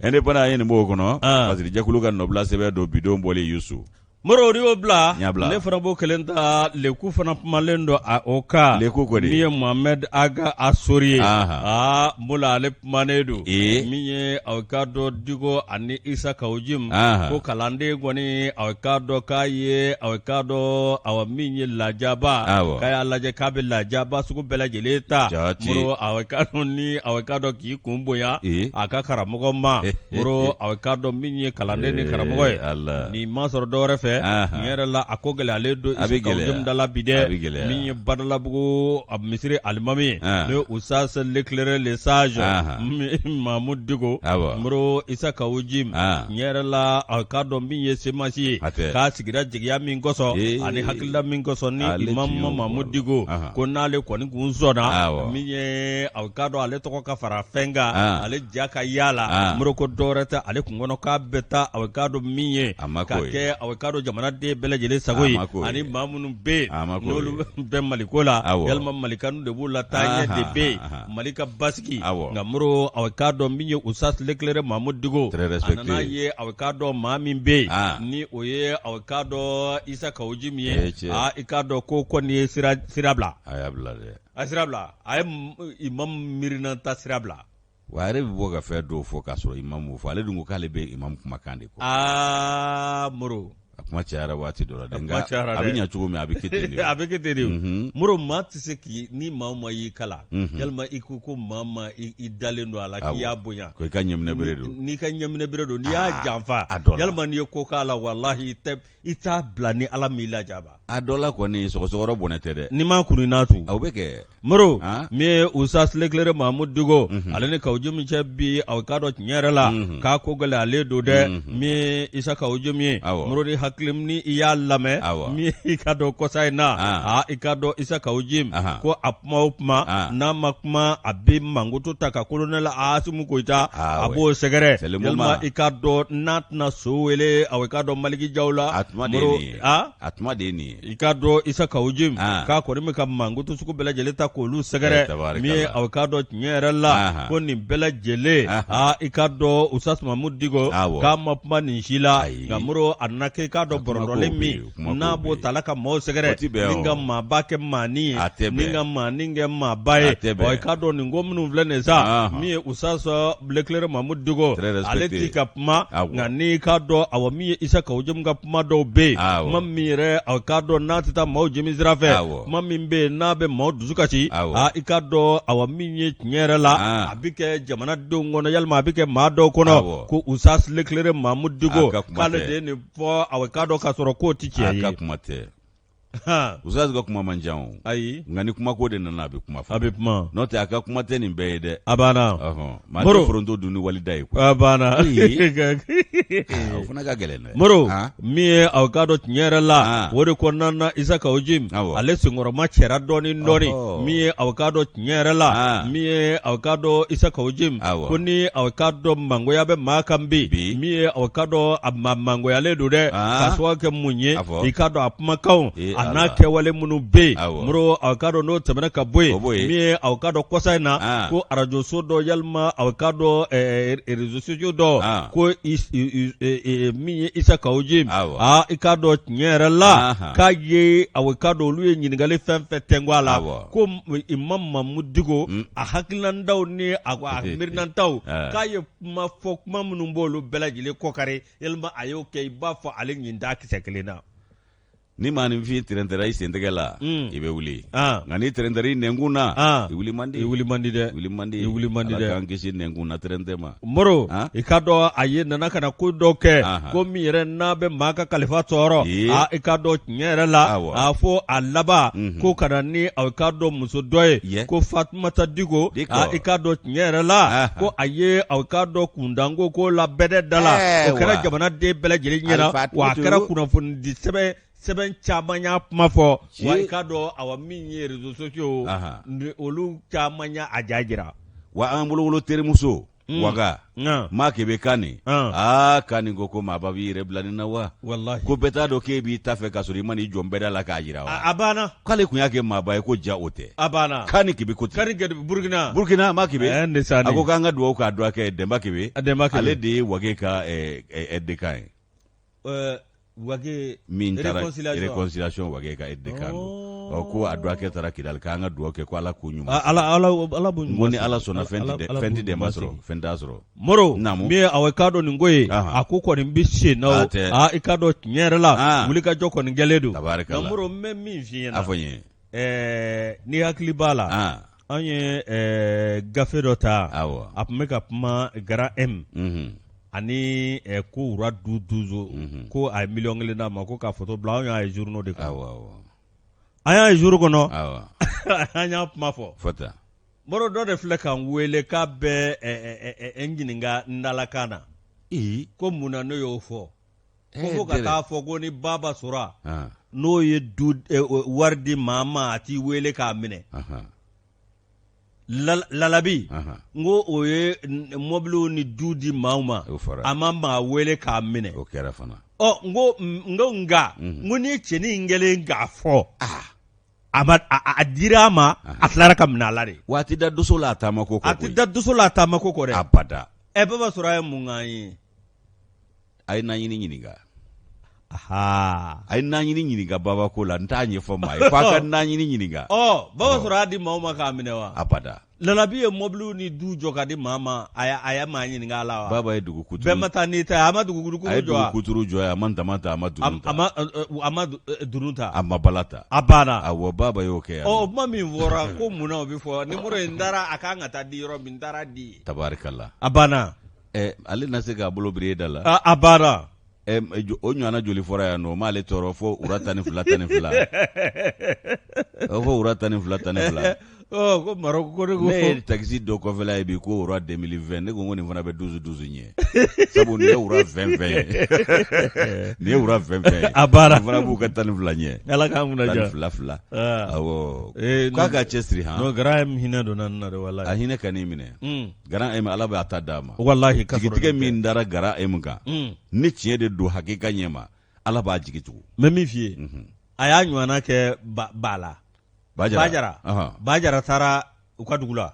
Indépendant ye nin b'o kɔnɔ parce que jɛkulu ka nɔbila sɛbɛn don bidon bɔlen Yusu Moro n'i y'o bila ne fana b'o kelen ta Leku fana kumalen don a o kan Leku ko di min ye Mohamed Ag Assory ye aa n bolo ale kumanen don min ye aw k'a dɔn Diko ani Isa Kawu Jim ko kalanden kɔni aw k'a dɔn k'a ye aw k'a dɔn awa min ye lajaba k'a y'a lajɛ k'a bɛ lajaba sugu bɛɛ lajɛlen ta Moro aw k'a dɔn ni aw k'a dɔn k'i kun bonya a ka karamɔgɔ ma Moro aw k'a dɔn min ye kalanden ni karamɔgɔ ye nin ma sɔrɔ dɔwɛrɛ fɛ tiɲɛ yɛrɛ la a ko gɛlɛyalen don Isa Kawu Jim da la bi dɛ min ye Badalabugu a misiri alimami ye n'o ye Ustaz l'éclairé le sage Mahamudu Diko Moro Isa Kawu Jim tiɲɛ yɛrɛ la aw k'a dɔn min ye CMAS ye k'a sigira jigiya min kosɔn ani hakilila min kosɔn ni Imam Mahamudu Diko ko n'ale kɔni kun sɔnna min ye aw k'a dɔn ale tɔgɔ ka fara fɛn kan ale ja ka yaala Moro ko dɔwɛrɛ tɛ ale kun kɔnɔ k'a bɛ taa aw k'a dɔn min ye k'a kɛ aw k'a dɔn jamanaden bɛɛ lajɛlen sago ye ani maa minnu bɛ yen n'olu bɛ maliko la yalima malikanu de b'u la taaɲɛ de bɛ yen mali ka basigi nka Moro aw k'a dɔn min ye Ustaz l'éclairé Mahamudu Diko a nana ye aw k'a dɔn maa min bɛ yen ni o ye aw k'a dɔn Isa Kawu Jim ye aa i k'a dɔn ko kɔni ye sira bila a y'a bila dɛ a sira bila a ye imam miirinata sira bila wa a yɛrɛ bɛ bɔ ka fɛn dɔw fɔ k'a sɔrɔ imam m'o fɔ ale dun ko k'ale bɛ imam kumakan de kɔ aa moro a kuma cayara waati dɔ la dɛ nka a bɛ ɲɛ cogo min a bɛ kɛ ten de a bɛ kɛ ten de moro maa tɛ se k'i ni maa ma y'i kalan yalima i ko ko maa ma i dalen don a la k'i y'a bonya ko i ka ɲɛminɛbere don n'i ka ɲɛminɛbere don n'i y'a janfa yalima n'i ye ko k'a la walahi i tɛ i t'a bila ni ala m'i lajaba a dɔ la kɔni sɔgɔsɔgɔrɔ bɔnɛ tɛ dɛ n'i ma kunu n'a tu o bɛ kɛ moro min ye Ustaz l'éclairé Mahamudu Diko ale ni Kawu Jim cɛ bi aw k'a dɔn tiɲɛ yɛrɛ la k'a ko gɛlɛyalen don dɛ min ye Isa Kawu Jim ye moro ni hakili ni i y'a lamɛn min i k'a dɔn kɔsa in na aa i k'a dɔn Isa Kawu Jim ko a kuma o kuma n'a ma kuma a bɛ mankutu ta ka kolonɛli Asimu Goyita a b'o sɛgɛrɛ yalima i k'a dɔn n'a tɛna so wele aw k'a dɔn Maliki Jaw la a tuma de ye nin ye a tuma de ye nin ye i k'a dɔn Isa Kawu Jim k'a kɔni bɛ ka mankutu sugu bɛɛ lajɛlen ta k'olu sɛgɛrɛ min ye aw k'a dɔn tiɲɛ yɛrɛ la ko nin bɛɛ lajɛlen aa i k'a dɔn Ustaz Mahamudu Diko k'a ma kuma nin si la nka moro a nana kɛ i k'a dɔn bɔrɔdɔlen min n'a b'o ta la ka maaw sɛgɛrɛ ni ka maaba kɛ maanin ye ni ka maanin kɛ maaba ye ɔ i k'a dɔn nin ko minnu filɛ nin sa min ye Ustaz l'éclairé Mahamudu Diko ale ti ka kuma nka n'i k'a dɔn awa min ye Isa Kawu Jim ka kuma dɔw bɛ yen kuma min yɛrɛ a k'a dɔn n'a tɛ taa maaw jimi sira fɛ kuma min bɛ yen n'a bɛ maaw dusu kasi aa i k'a dɔn awa min ye tiɲɛ yɛrɛ la a bɛ kɛ jamanadenw kɔnɔ yalima a bɛ kɛ maa dɔw kɔnɔ ko Ustaz l'éclairé Mahamudu Diko k'ale de ye nin fɔ a k'a dɔn k'a sɔrɔ k'o tɛ tiɲɛ ye a ka kuma tɛ. Ustaz ka kuma man jan o. Ayi. Nka ni kumako de nana a bɛ kuma fɔ. A bɛ kuma. N'o tɛ a ka kuma tɛ nin bɛɛ ye dɛ. A banna. Ɔhɔn. Maa tɛ foronto dun ni walida ye koyi. A banna. O fana ka gɛlɛn dɛ. Moro, min ye aw k'a dɔn tiɲɛ yɛrɛ la, o de kɔnɔna na Isa Kawu Jim, ale senkɔrɔma cɛra dɔɔnin dɔɔnin, min ye aw k'a dɔn tiɲɛ yɛrɛ la, min ye aw k'a dɔn Isa Kawu Jim, ko ni aw k'a dɔn mangoya bɛ maa kan bi, min ye aw k'a dɔn a maa mangoyalen don dɛ, k'a sababu kɛ mun ye, i k'a dɔn a kumakanw a n'a kɛwale minnu bɛ yen, Moro aw k'a dɔn n'o tɛmɛna ka bɔ yen, min ye aw k'a dɔn kɔsa in na, ko arajoso dɔ yalima aw k'a dɔn réseaux sociaux dɔ, ko min ye Isa Kawu Jim, aa i k'a dɔn tiɲɛ yɛrɛ la, k'a ye aw k'a dɔn olu ye ɲininkali fɛn fɛn tɛnku a la, ko Imam Mamudu Diko a hakilinataw ni a miirinataw, k'a ye kuma fɔ kuma minnu b'olu bɛɛ lajɛlen kɔkari yalima a y'o kɛ i b'a fɔ ale ɲin t'a kisɛ kelen na. Ni maaninfin tɛrɛntɛra i sentigɛ la mm. i bɛ wuli ah. nka n'i tɛrɛntɛra i nɛnkun na ah. i wuli man di i wuli man di dɛ wuli man di i wuli man di dɛ Ala k'an kisi nɛnkun na tɛrɛntɛ ma Moro ah. i k'a dɔn a ye nana ka na ko dɔ kɛ ko min yɛrɛ n'a bɛ maa ka kalifa tɔɔrɔ a i k'a dɔn tiɲɛ yɛrɛ la a fɔ a laban mhm. ko ka na ni a k'a dɔn muso dɔ ye ko Fatumata Diko a i k'a dɔn tiɲɛ yɛrɛ la ko a ye aw k'a dɔn kundanko ko la bɛɛ da la o kɛra jamanaden bɛɛ lajɛlen ɲɛna wa a kɛra kunnafoni di sɛbɛn sɛbɛn caman y'a kuma fɔ wa i k'a dɔn awa min ye réseaux sociaux olu caman y'a ja jira wa an bolowolo terimuso mm. waga maa kebe kani aa kani ko ko maaba b'i yɛrɛ bila nin na wa ko bɛɛ t'a dɔn k'e b'i ta fɛ k'a sɔrɔ i ma n'i jɔ nbɛda la k'a jira wa a banna k'ale tun y'a kɛ maaba ye ko ja o tɛ a banna kani kebe ko ten kani kebe burukina burukina maa kebe a ko k'an ka dugawu k'a dɔgɔkɛ Denba kebe ale de ye wage ka dekan ye wage min taara réconciliation wage ka dekan don ɔ ko a dɔgɔkɛ taara Kidali k'an ka dugawu kɛ ko Ala k'u ɲuman ala ala ala b'u ɲuman ko ni Ala sɔnna fɛn tɛ fɛn tɛ Denba sɔrɔ fɛn t'a sɔrɔ Moro min ye awa i k'a dɔn nin ko ye a ko kɔni bɛ sen na o aa i k'a dɔn tiɲɛ yɛrɛ la wulikajɔ kɔni kɛlen don nka Moro n bɛ min f'i ɲɛna a fɔ n ye ɛɛ n'i hakili b'a la an ye gafe dɔ ta a tun bɛ ka kuma Grand M ani ko roi du donso ko a ye miliyɔn kelen d'a ma ko k'a foto bila anw y'a ye journaux de kɔnɔ an y'a ye jour kɔnɔ an y'a kuma fɔ Moro dɔ de filɛ ka n wele k'a bɛ n ɲininka n dalakan na ko mun na ne y'o fɔ ko fo ka taa fɔ ko ni Baba Sora n'o ye du wari di maa ma a t'i wele k'a minɛ lalabi n ko o ye mɔbiliw ni du di maaw ma a ma maa wele k'a minɛ o kɛra fana ɔ n ko n ko nka n ko ni cɛnin in kɛlen k'a fɔ a ma a dira a ma a tilara ka minɛ a la de wa a tɛ da doso la a taama ko kɔ a tɛ da doso la a taama ko kɔ dɛ abada ɛ Baba Sora ye mun k'an ye a ye naɲini ɲininka a ye naɲini ɲininka baba ko la n t'a ɲɛfɔ maa ye f'a ka naɲini ɲininka ɔ baba sora y'a di maaw ma k'a minɛ wa abada lalabi ye mɔbiliw ni du jɔ ka di maa ma a ye maa ɲininka a la wa baba ye dugu kuturu bɛɛ ma taa n'i ta ye a ma dugu kuturu jɔ a ye dugu kuturu jɔ a ma dama ta a ma dunun ta a ma dunun ta a ma bala ta a banna awɔ baba y'o kɛ ɔ kuma min fɔra ko mun na o bɛ fɔ nimoro in taara a kan ka taa di yɔrɔ min n taara di tabarikala a banna ɛ ale na se k'a bolo biri e da la a banna ɛ o ɲɔgɔnna joli fɔra yan nɔ o m'ale tɔɔrɔ fo wura 12 12 o fo wura 12 12 ɔ ko Marɔku ko ne ko ne ye takisi dɔ kɔfɛla ye bi ko wura 2020 ne ko n ko nin fana bɛ 12 12 ɲɛ sabu nin ye wura 20 20 ye nin ye wura 20 20 ye a banna nin fana b'u ka 12 ɲɛ Ala k'an kunna diya 12 fila awɔ k'a ka cɛsiri han non Grand M hinɛ donna n na dɛ walahi a hinɛ kan'i minɛ Grand M ala bɛ a ta d'a ma walahi jigitigɛ min dara Grand M kan mm. ni tiɲɛ de don hakika ɲɛ ma ala b'a jigi tugu n bɛ min f'i ye mhm. a y'a ɲɔgɔnna kɛ ba la Bajara Bajara taara u ka dugu la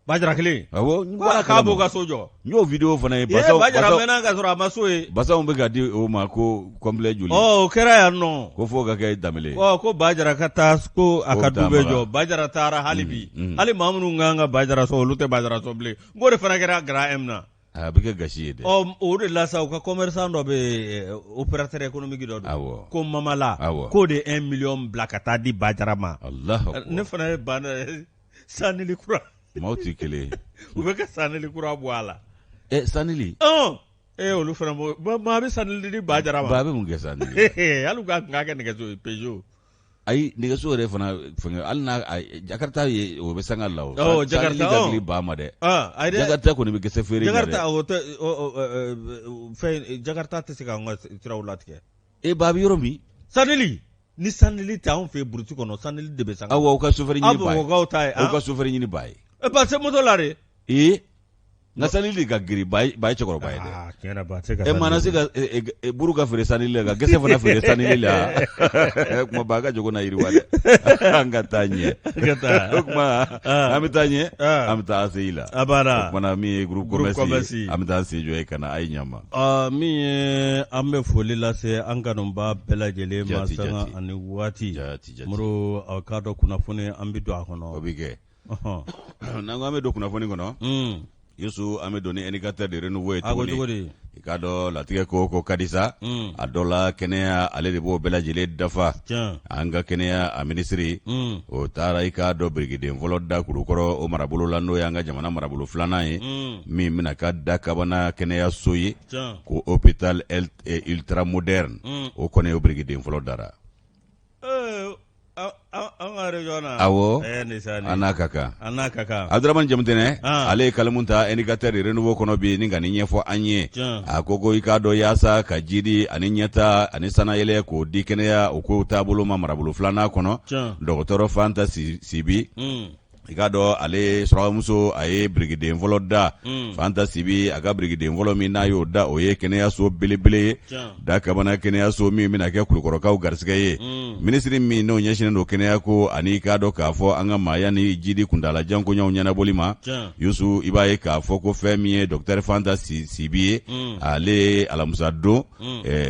Bajara kelen awɔ k'a b'o ka so jɔ n y'o video fana ye basaw Bajara mɛnna ka sɔrɔ a ma so ye basaw bɛ ka di o ma ko complet joli ɔ o kɛra yan nɔ ko f'o ka kɛ Danbele ɔ ko Bajara ka taa ko a ka du bɛ jɔ Bajara taara hali bi mm, mm. hali maa minnu kan ka Bajara sɔn olu tɛ Bajara sɔn bilen n k'o de fana kɛra Grand M na a bɛ kɛ gasi ye dɛ ɔ o de la sa u ka commerçant dɔ bɛ yen opérateur économique dɔ don awɔ ko Mamala awɔ k'o de 1 million bila ka taa di Bajara ma Alahu ne fana ye ban sanili kura maaw tɛ kelen ye u bɛ ka sanili kura bɔ a la ɛ sanili ɔn ee olu fana maa bɛ sanili di Bajara ma ba bɛ mun kɛ sanili hali k'a tun k'a kɛ nɛgɛso ye Peugeot Ayi, nɛgɛso yɛrɛ fana fɛngɛ, hali n'a Jakarta ye, o bɛ sanga la o. Awɔ, Jakarta ka girin ba ma dɛ. Ayi dɛ. Jakarta kɔni bɛ gɛsɛ feere. Jakarta o tɛ fɛn, Jakarta tɛ se k'an ka siraw latigɛ. E ba bɛ yɔrɔ min? Sanili ni sanili tɛ anw fɛ burusi kɔnɔ, sanili de bɛ sanga. Awɔ, aw ka sofɛri ɲini ba ye. Aw Bamakɔkaw ta ye. Aw ka sofɛri ɲini ba ye. E ba se moto la de. Ee, nka sanili ka girin, ba ye cɛkɔrɔba ye dɛ. Ah, tiɲɛ na, ba tɛ se ka e mana se ka buru ka feere sanili la, ka gɛsɛ fana feere sanili la, kuma ba ka jogo na yiriwa dɛ. An ka taa ɲɛ, o kuma an bɛ taa ɲɛ, an bɛ taa ACI la. A banna. O kumana min ye groupe commerce ye, an bɛ taa sen jɔ yen ka na. A ye ɲama min ye, an bɛ foli lase an kanuba bɛɛ lajɛlen ma sanga ani waati. Moro, aw k'a dɔn kunnafoni, an bɛ don a kɔnɔ. O bɛ kɛ. N'an ko an bɛ don kunnafoni kɔnɔ, Yusu, an bɛ don ni indicateur de renouveau ye tuguni. I k'a dɔn latigɛ ko ko ka di sa, a dɔ la kɛnɛya, ale de b'o bɛɛ lajɛlen dafa. An ka kɛnɛya a minisiri, o taara i k'a dɔn birikiden fɔlɔ da Kulukɔrɔ o marabolo la, n'o y'an ka jamana marabolo filanan ye, min bɛna ka Dakabana kɛnɛyaso ye ko hôpital ultra moderne. O kɔni, o birikiden fɔlɔ dara. Awɔ, an n'a ka kan. An n'a ka kan. Abdramane Jamutɛnɛ, ale ye kalimu ta indicateur de renouveau kɔnɔ bi ni ka nin ɲɛfɔ an ye. A ko ko i k'a dɔn yaasa ka jidi ani ɲɛta ani sanayɛlɛ k'o di kɛnɛya o ko taabolo ma marabolo filanan kɔnɔ, dɔgɔtɔrɔ Fanta Sibi, i k'a dɔn ale surakamuso, a ye birikiden fɔlɔ da. Fanta Sibi, a ka birikiden fɔlɔ min n'a y'o da, o ye kɛnɛyaso belebele ye, Dakabana kɛnɛyaso min bɛna kɛ Kulukɔrɔkaw garisɛgɛ ye. Minisiri min n'o ɲɛsinnen don kɛnɛya ko ani i k'a dɔn k'a fɔ an ka maaya ni jidi kuntaalajan koɲɛw ɲɛnabɔli ma, Yusu, i b'a ye k'a fɔ ko fɛn min ye dɔkitɛri Fanta Sibi ye, ale ye alamisa don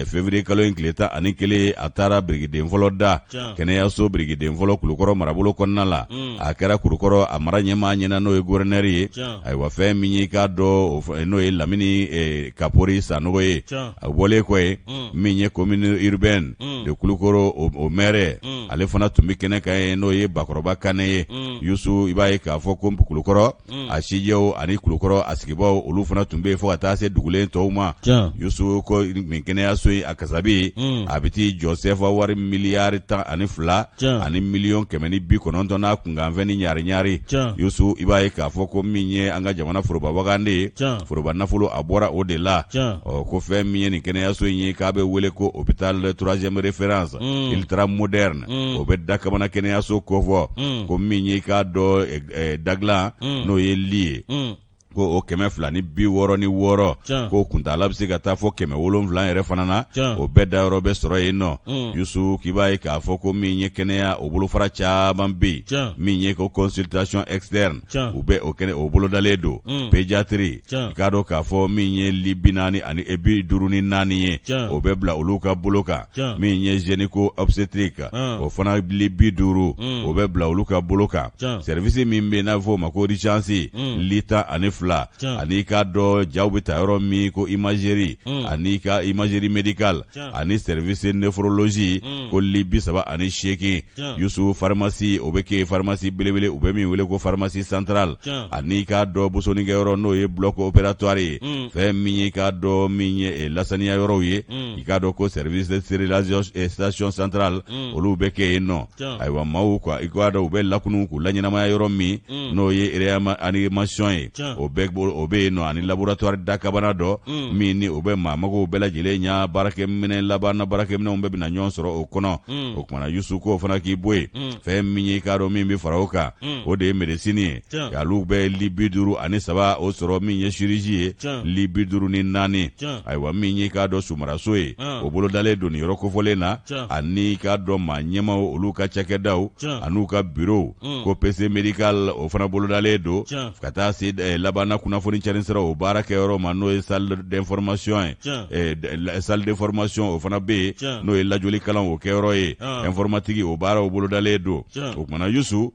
février kalo in tile 11, a taara birikiden fɔlɔ da, kɛnɛyaso birikiden fɔlɔ Kulukɔrɔ marabolo kɔnɔna la. A kɛra Kulukɔrɔ a mara ɲɛmaa ɲɛna, n'o ye gouverneur ye. Ayiwa, fɛn min y'i k'a dɔn n'o ye Lamini Kapori Sanogo ye. A bɔlen kɔ yen, min ye commune urbaine de Kulukɔrɔ o maire, ale fana tun bɛ kɛnɛ kan yen, n'o ye Bakɔrɔba Kanɛ ye. Yusu, i b'a ye k'a fɔ ko Kulukɔrɔ a sijɛw ani Kulukɔrɔ a sigibaaw, olu fana tun bɛ yen fo ka taa se dugulen tɔw ma. Yusu, ko nin kɛnɛyaso in a kasabi, a bɛ t'i jɔ sefa wari miliyari 12 ani miliyɔn 190 n'a kunkanfɛn ni ɲaari ɲaari. Yusu, i b'a ye k'a fɔ ko min ye an ka jamana foroba wagande ye, foroba nafolo, a bɔra o de la. Ɔ, ko fɛn min ye nin kɛnɛyaso in ye k'a bɛ wele ko hôpital troisième référence ultra moderne, o bɛ Dakabana kɛnɛyaso kofɔ. Ko min ye i k'a dɔn dadilan, n'o ye lit ye, ko o 266, ko kuntaala bɛ se ka taa fɔ 700 yɛrɛ fana na, o bɛɛ dayɔrɔ bɛ sɔrɔ yen nɔ. Yusu, k'i b'a ye k'a fɔ ko min ye kɛnɛya o bolofara caman bɛ yen, min ye ko consultation externe, u bɛ o kɛnɛ o bolodalen don. Pédiatrie, i k'a dɔn k'a fɔ min ye lit 454 ye, o bɛ bila olu ka bolo kan. Min ye gynéco obstétrique, o fana lit 50, o bɛ bila olu ka bolo kan. Service min bɛ yen n'a bɛ fɔ o ma ko urgence, lit 12, ani i k'a dɔn jaw bɛ ta yɔrɔ min ko imagerie, ani ka imagerie médicale, ani service néphrologie, ko lit 38. Yusu, pharmacie, o bɛ kɛ pharmacie belebele, u bɛ min wele ko pharmacie centrale, ani k'a dɔn bosonikɛyɔrɔ, n'o ye bloc opératoire ye. Fɛn min ye k'a dɔn min ye lasaniya yɔrɔw ye, i k'a dɔn ko service de stérilisation centrale, olu bɛ kɛ yen nɔ. Ayiwa, maaw ka i k'a dɔn u bɛ lakunu k'u laɲɛnamaya yɔrɔ min, n'o ye réanimation ye, o bɛ o bɛ yen nɔ, ani laboratoire dakabana dɔ min ni o bɛ maa magow bɛɛ lajɛlen ɲa. Baarakɛminɛn laban na, baarakɛminɛnw bɛɛ bɛna ɲɔgɔn sɔrɔ o kɔnɔ. O kumana, Yusu, k'o fana k'i bɔ yen. Fɛn min ye i k'a dɔn min bɛ fara o kan, o de ye médecine ye. Olu bɛ lit 53 o sɔrɔ. Min ye chirurgie ye, lit 54. Ayiwa, min ye k'a dɔn sumaraso ye, o bolodalen don nin yɔrɔ kofɔlen na, ani k'a dɔn maa ɲɛmaw olu ka cakɛdaw an'u ka bureau, ko PC médical, o fana bolodalen don, ka taa se labanna kunnafoni cari sira o baara kɛyɔrɔ ma, n'o ye salle d'information ye. Salle de formation, o fana bɛ yen, n'o ye lajɔli kalan o kɛyɔrɔ ye. Informatique, o baaraw bolodalen don. O kumana, Yusu,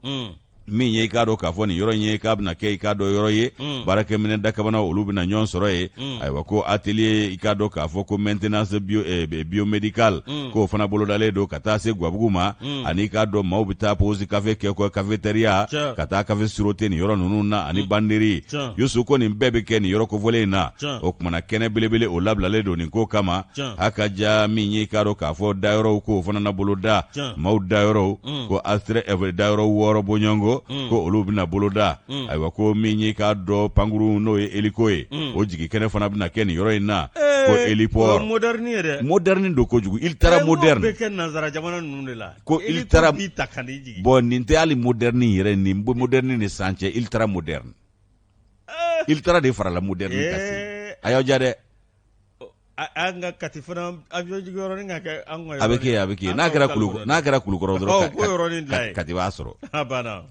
Min ye i k'a dɔn k'a fɔ nin yɔrɔ in ye k'a bɛna kɛ i k'a dɔn yɔrɔ ye baarakɛminɛ dakabana olu bɛna ɲɔgɔn sɔrɔ yen. Ayiwa, ko atelier i k'a dɔn k'a fɔ ko maintenance biomédical k'o fana bolodalen don ka taa se Gabugu ma, ani i k'a dɔn maaw bɛ taa pause café kɛ ko cafétéria, ka taa café siroter nin yɔrɔ ninnu na, ani banderie. Yusu, ko nin bɛɛ bɛ kɛ nin yɔrɔ kofɔlen in na. O tuma na kɛnɛ belebele o labilalen don nin ko kama. A ka ja min ye i k'a dɔn k'a fɔ dayɔrɔw k'o fana na boloda, maaw dayɔrɔw ko astre dayɔrɔ 6 bɔɲɔgɔnko ko olu bɛna boloda. Ayiwa, ko min ye k'a dɔn pankurun n'o ye hélico ye, o jigin kɛnɛ fana bɛna kɛ nin yɔrɔ in na, ko héliport moderne don kojugu, ultra moderne. Bɛ kɛ nansara jamana ninnu de la. Ko ultra bon, nin tɛ hali moderne yɛrɛ, nin moderne ni san cɛ, ultra moderne, ultra de farala moderne kan. A y'aw ja dɛ. An ka Kati fana avion jigiyɔrɔnin ka kɛ an ka, a bɛ kɛ, a bɛ kɛ. N'a kɛra Kulukɔrɔ dɔrɔn, Kati b'a sɔrɔ.